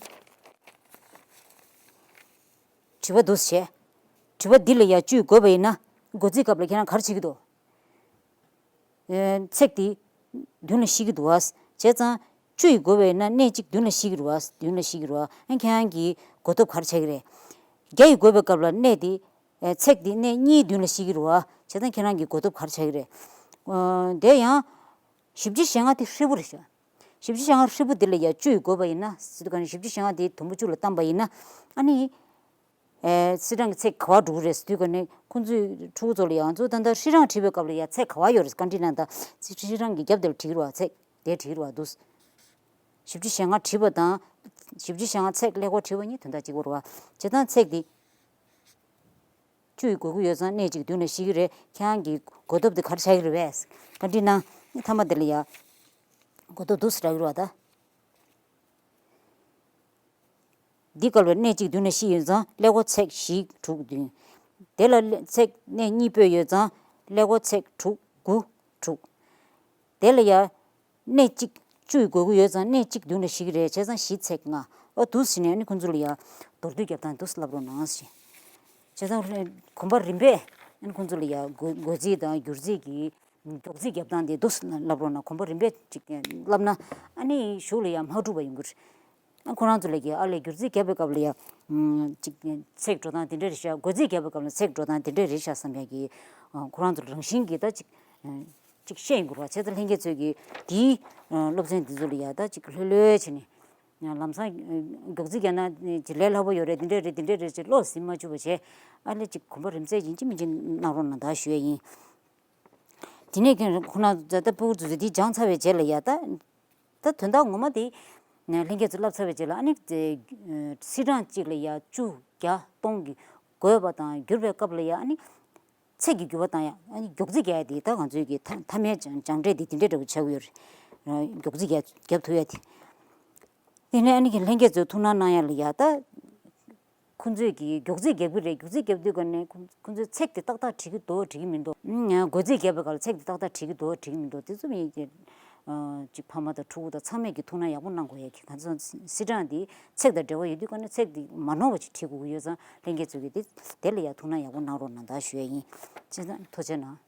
དྲི་བ་འདུག་སེ་བྱས། དྲི་བ་འདི་ལ་ཡ་བཅུས་བགོས་པ་ཡིན་ན། བགོ་རྩིས་སྐབས་ལ་ཁྱེད་རང་ག་རེ་བྱེད་ཀྱི་འདུག་ཚེག་དེ་མདུན་ལ་བཤིག་གི་འདུག་བ། བྱས་ཙང་བཅུ་ཡི་བགོས་པ་ཡིན་ན་གནས་གཅིག་མདུན་ལ་བཤིག་གི་རེད་བ། མདུན་ལ་བཤིག་གི་རེད་བ། ཨ་ཁྱེད་རང་གིས་བགོ་ཐོབ་ག་རེ་ཆགས་ཀྱི་རེད། བརྒྱ་ཡི་བགོས་པའི་སྐབས་ལ་གནས་དེ། ཚེག་དེ་གནས་གཉིས་མདུན་ལ་བཤིག་གི་རེད་བ། བྱས་ཙང་ཁྱེད་རང་གིས་བགོ་ཐོབ་ག་རེ་ཆགས་ཀྱི་རེད། དེ་ཡང་། བཞི་བཅུ་ཞེ་ལྔ་དེ་ཧྲིལ་པོ་རེད་ཤག་བཞི་བཅུ་ཞེ་ལྔ་ཧྲིལ་པོ་དེ་ལ་ཡ་བཅུ་ཡི་བགོས་པ་ཡིན་ན་ཟེར་དུས་ག་ནས་བཞི་བཅུ་ཞེ་ལྔ་དེ་དུམ་བུ་བཅུ་ལ་བཏང་པ་ཡིན་ན། ཨ་ནི། ཨེ་སིལ་གྲངས་ཀྱི་ཚེག་ག་པར་འགྲོ་གི་རེད་ཟེར་དུས་ག་ནས་ཁོང་ཚོས་ཕྲུ་གུ་ཚོ་ལ་ཡང་ཚོ་ད་ལྟ་སིལ་གྲངས་བྲིས་པའི་སྐབས་ལ་ཡ་ཚེག་ག་པར་ཡོད་རེད་བཀའ་འདྲི་གནང་དང་སིལ་གྲངས་ཀྱི་རྒྱབ་དེ་ལ་བྲིས་ཀྱི་རེད་བ། ཚེག་དེ་བྲིས་ཀྱི་རེད་བ་འདུག་བཞི་བཅུ་ཞེ་ལྔ་བྲིས་པ་དང་། བཞི་བཅུ་ཞེ་ལྔ་ཚེག་ཀླད་ཀོར་བྲིས་པ་གཉིས་དོན་དག་གཅིག་པ་རེད་བ། བྱས་ཙང་ཚེག་དེ། བཅུ་ཡི་བགོ་གི་ཡོད་ཙང་གནས་གཅིག་མདུན་ལ་བཤིག་གི་རེད། ཁྱེད་རང་གི་བགོ་ཐོབ་དེ་ག་རེ་ཆགས་ཀྱི་རེད་པས། བཀའ་འདྲི་གནང་། མཐའ་མ་དེ་ལ་ཡ། བགོ་ཐོབ་འདུག་སེ་རག་གི་རེད་བ་ད། འདི་བཀལ་བའི་གནས་གཅིག་མདུན་ལ་བཤིག་ཡོད་ཙང་ཀླད་ཀོར་ཚེག་བཞི་དྲུག་བདུན། དེ་ལ་ཚེག་གནས་གཉིས་སྤོས་ཡོད་ཙང་ཀླད་ཀོར་ཚེག་དྲུག་དགུ་དྲུག་དེ་ལ་ཡ། གནས་གཅིག་བཅུ་ཡི་བགོ་གི་ཡོད་ཙང་གནས་གཅིག་མདུན་ལ་བཤིག་གི་རེད། བྱས་ཙང་བཞི་ཚེག་ལྔ། ཨོ་འདུག་སེ་ནས་ཨ་ནི་ཁོང་ཚོ་ལ་ཡ། མདོར་བསྡུས་རྒྱབ་སྟངས་འདུག་སེ་ལབ་རོགས་གནང་ཞེས། བྱས་ཙང་གོམ་པ་རིམ་པས་ཨ་ནི་ཁོང་ཚོ་ལ་ཡ་བགོ་བགོ་རྩིས་དང་བསྒྱུར་རྩིས་ཀྱི་མགྱོགས་རྩིས་རྒྱབ་སྟངས་དེ་འདུག་སེ་ལབ་རོགས་གནང་། གོམ་པ་རིམ་པས་ཅིག་ལབ་ན་ཨ་ནི་གཞུག་ལ་ཡ་མ་འགྲུབ་པ་ཡོང་གི་རེད། ཨ་ཁོ་རང་ཚོ་ལ་གི་ཨ་ལས་བསྒྱུར་རྩིས་རྒྱབ་པའི་སྐབས་ལ་ཡ། ཅིག་ཚེག་འགྲོ་སྟངས་དེ་འདྲ་རེད་ཤག་བགོ་རྩིས་རྒྱབ་པའི་སྐབས་ལ་ཚེག་འགྲོ་སྟངས་དེ་འདྲ་རེད་ཤག་བསམ་ཡ་གི། ཁོ་རང་ཚོ་རང་བཞིན་གྱིས་ད་ཅིག་ཅིག་ཤེས་ཡོང་གི་རེད་བ། བྱས་ཙང་ལྷན་རྒྱས་ཚོས་ཀྱིས་དེའི་སློབ་ཚན་འདི་ཚོ་ལ་ཡ་ད་ཅིག་ལྷོད་ལྷོད་བྱས་ནས། ལམ་སང་མགྱོགས་རྩིས་རྒྱག་ན་ཅིག་ལས་སླ་པོ་ཡོད་རེད། འདི་འདྲ་རེད་འདི་འདྲ་རེད་ཅེས་བློ་ཟིན་མ་བཅུག་པ་བྱས། ཨ་ལས་ཅིག་གོམ་པ་རིམ་བརྩེགས་ཡིན་གཅིག་མིན་གཅིག་གནང་རོགས་གནང་ད་ཞུ་ཡ་ཡིན། དེ་ནས་ཀྱང་ཁོ་ན་ད་ལྟ་ཕྲུ་གུ་ཚོས་འདི་སྦྱངས་ཚར་བའི་རྗེས་ལ་ཡ་ད། ད་དོན་དག་ངོ་མ་དེ། ལྷན་རྒྱས་ཚོས་བསླབ་ཚར་བའི་རྗེས་ལ་ཨ་ནི། སིལ་གྲངས་གཅིག་ལ་ཡ་བཅུ་བརྒྱ་སྟོང་གི་བགོས་པ་དང་བསྒྱུར་བའི་སྐབས་ལ་ཡ་ཨ་ནི། ཚེག་གི་འགྱུར་བ་བཏང་ཡ་ཨ་ནི་མགྱོགས་རྩིས་རྒྱག་ཡ་དེ་ད་ང་ཚོའི་གི་མཐའ་མཐའ་མའི་སྦྱང་སྦྱངས་འབྲས་དེ་དེ་འདྲ་འདྲ་པོ་ཆགས་ཀྱི་ཡོད་རེད། མགྱོགས་རྩིས་རྒྱག་རྒྱབ་ཐུབ་ཡ་དེ། དེ་ནས་ཨ་ནི་གི་ལྷན་རྒྱས་ཚོས་ཐུགས་སྣང་གནང་ཡ་ལ་ཡ་ད། ཁོང་ཚོས་ཀྱིས་མགྱོགས་རྩིས་རྒྱབ་ཀྱི་རེད། མགྱོགས་རྩིས་རྒྱབ་དུས་ག་ནས་ཁོང་ཁོང་ཚོས་ཚེག་དེ་ཏག་ཏག་བྲིས་ཀྱི་འདུག་བྲིས་ཀྱི་མི་འདུག་ཨང་། བགོ་རྩིས་རྒྱབ་པའི་སྐབས་ལ་ཚེག་དེ་ཏག་ཏག་བྲིས་ཀྱི་འདུག་བྲིས་ཀྱི་མི་འདུག་དེ་ཚོ་མི་ཡིན་གྱི། ཅིག་ཕ་མ་དང་ཕྲུ་གུ་དང་ཚང་མས་ཀྱིས་ཐུགས་སྣང་ཡག་པོ་གནང་དགོས་ཡ་གི། ག་ཚོད་སིལ་གྲངས་འདི་ཚེག་དང་འབྲེལ་བ་ཡོད་དུས་ག་ནས་ཚེག་འདི་མ་ནོར་བ་ཅིག་བྲིས་དགོས་ཀྱི་ཡོད་ཙང་ལྷན་རྒྱས་ཚོས་ཀྱིས་དེ་དེ་ལ་ཡ་ཐུགས་སྣང་ཡག་པོ་གནང་རོགས་གནང་ད་ཞུ་ཡ་ཡིན། བྱས་ཙང་ཐུགས་རྗེ་གནང་།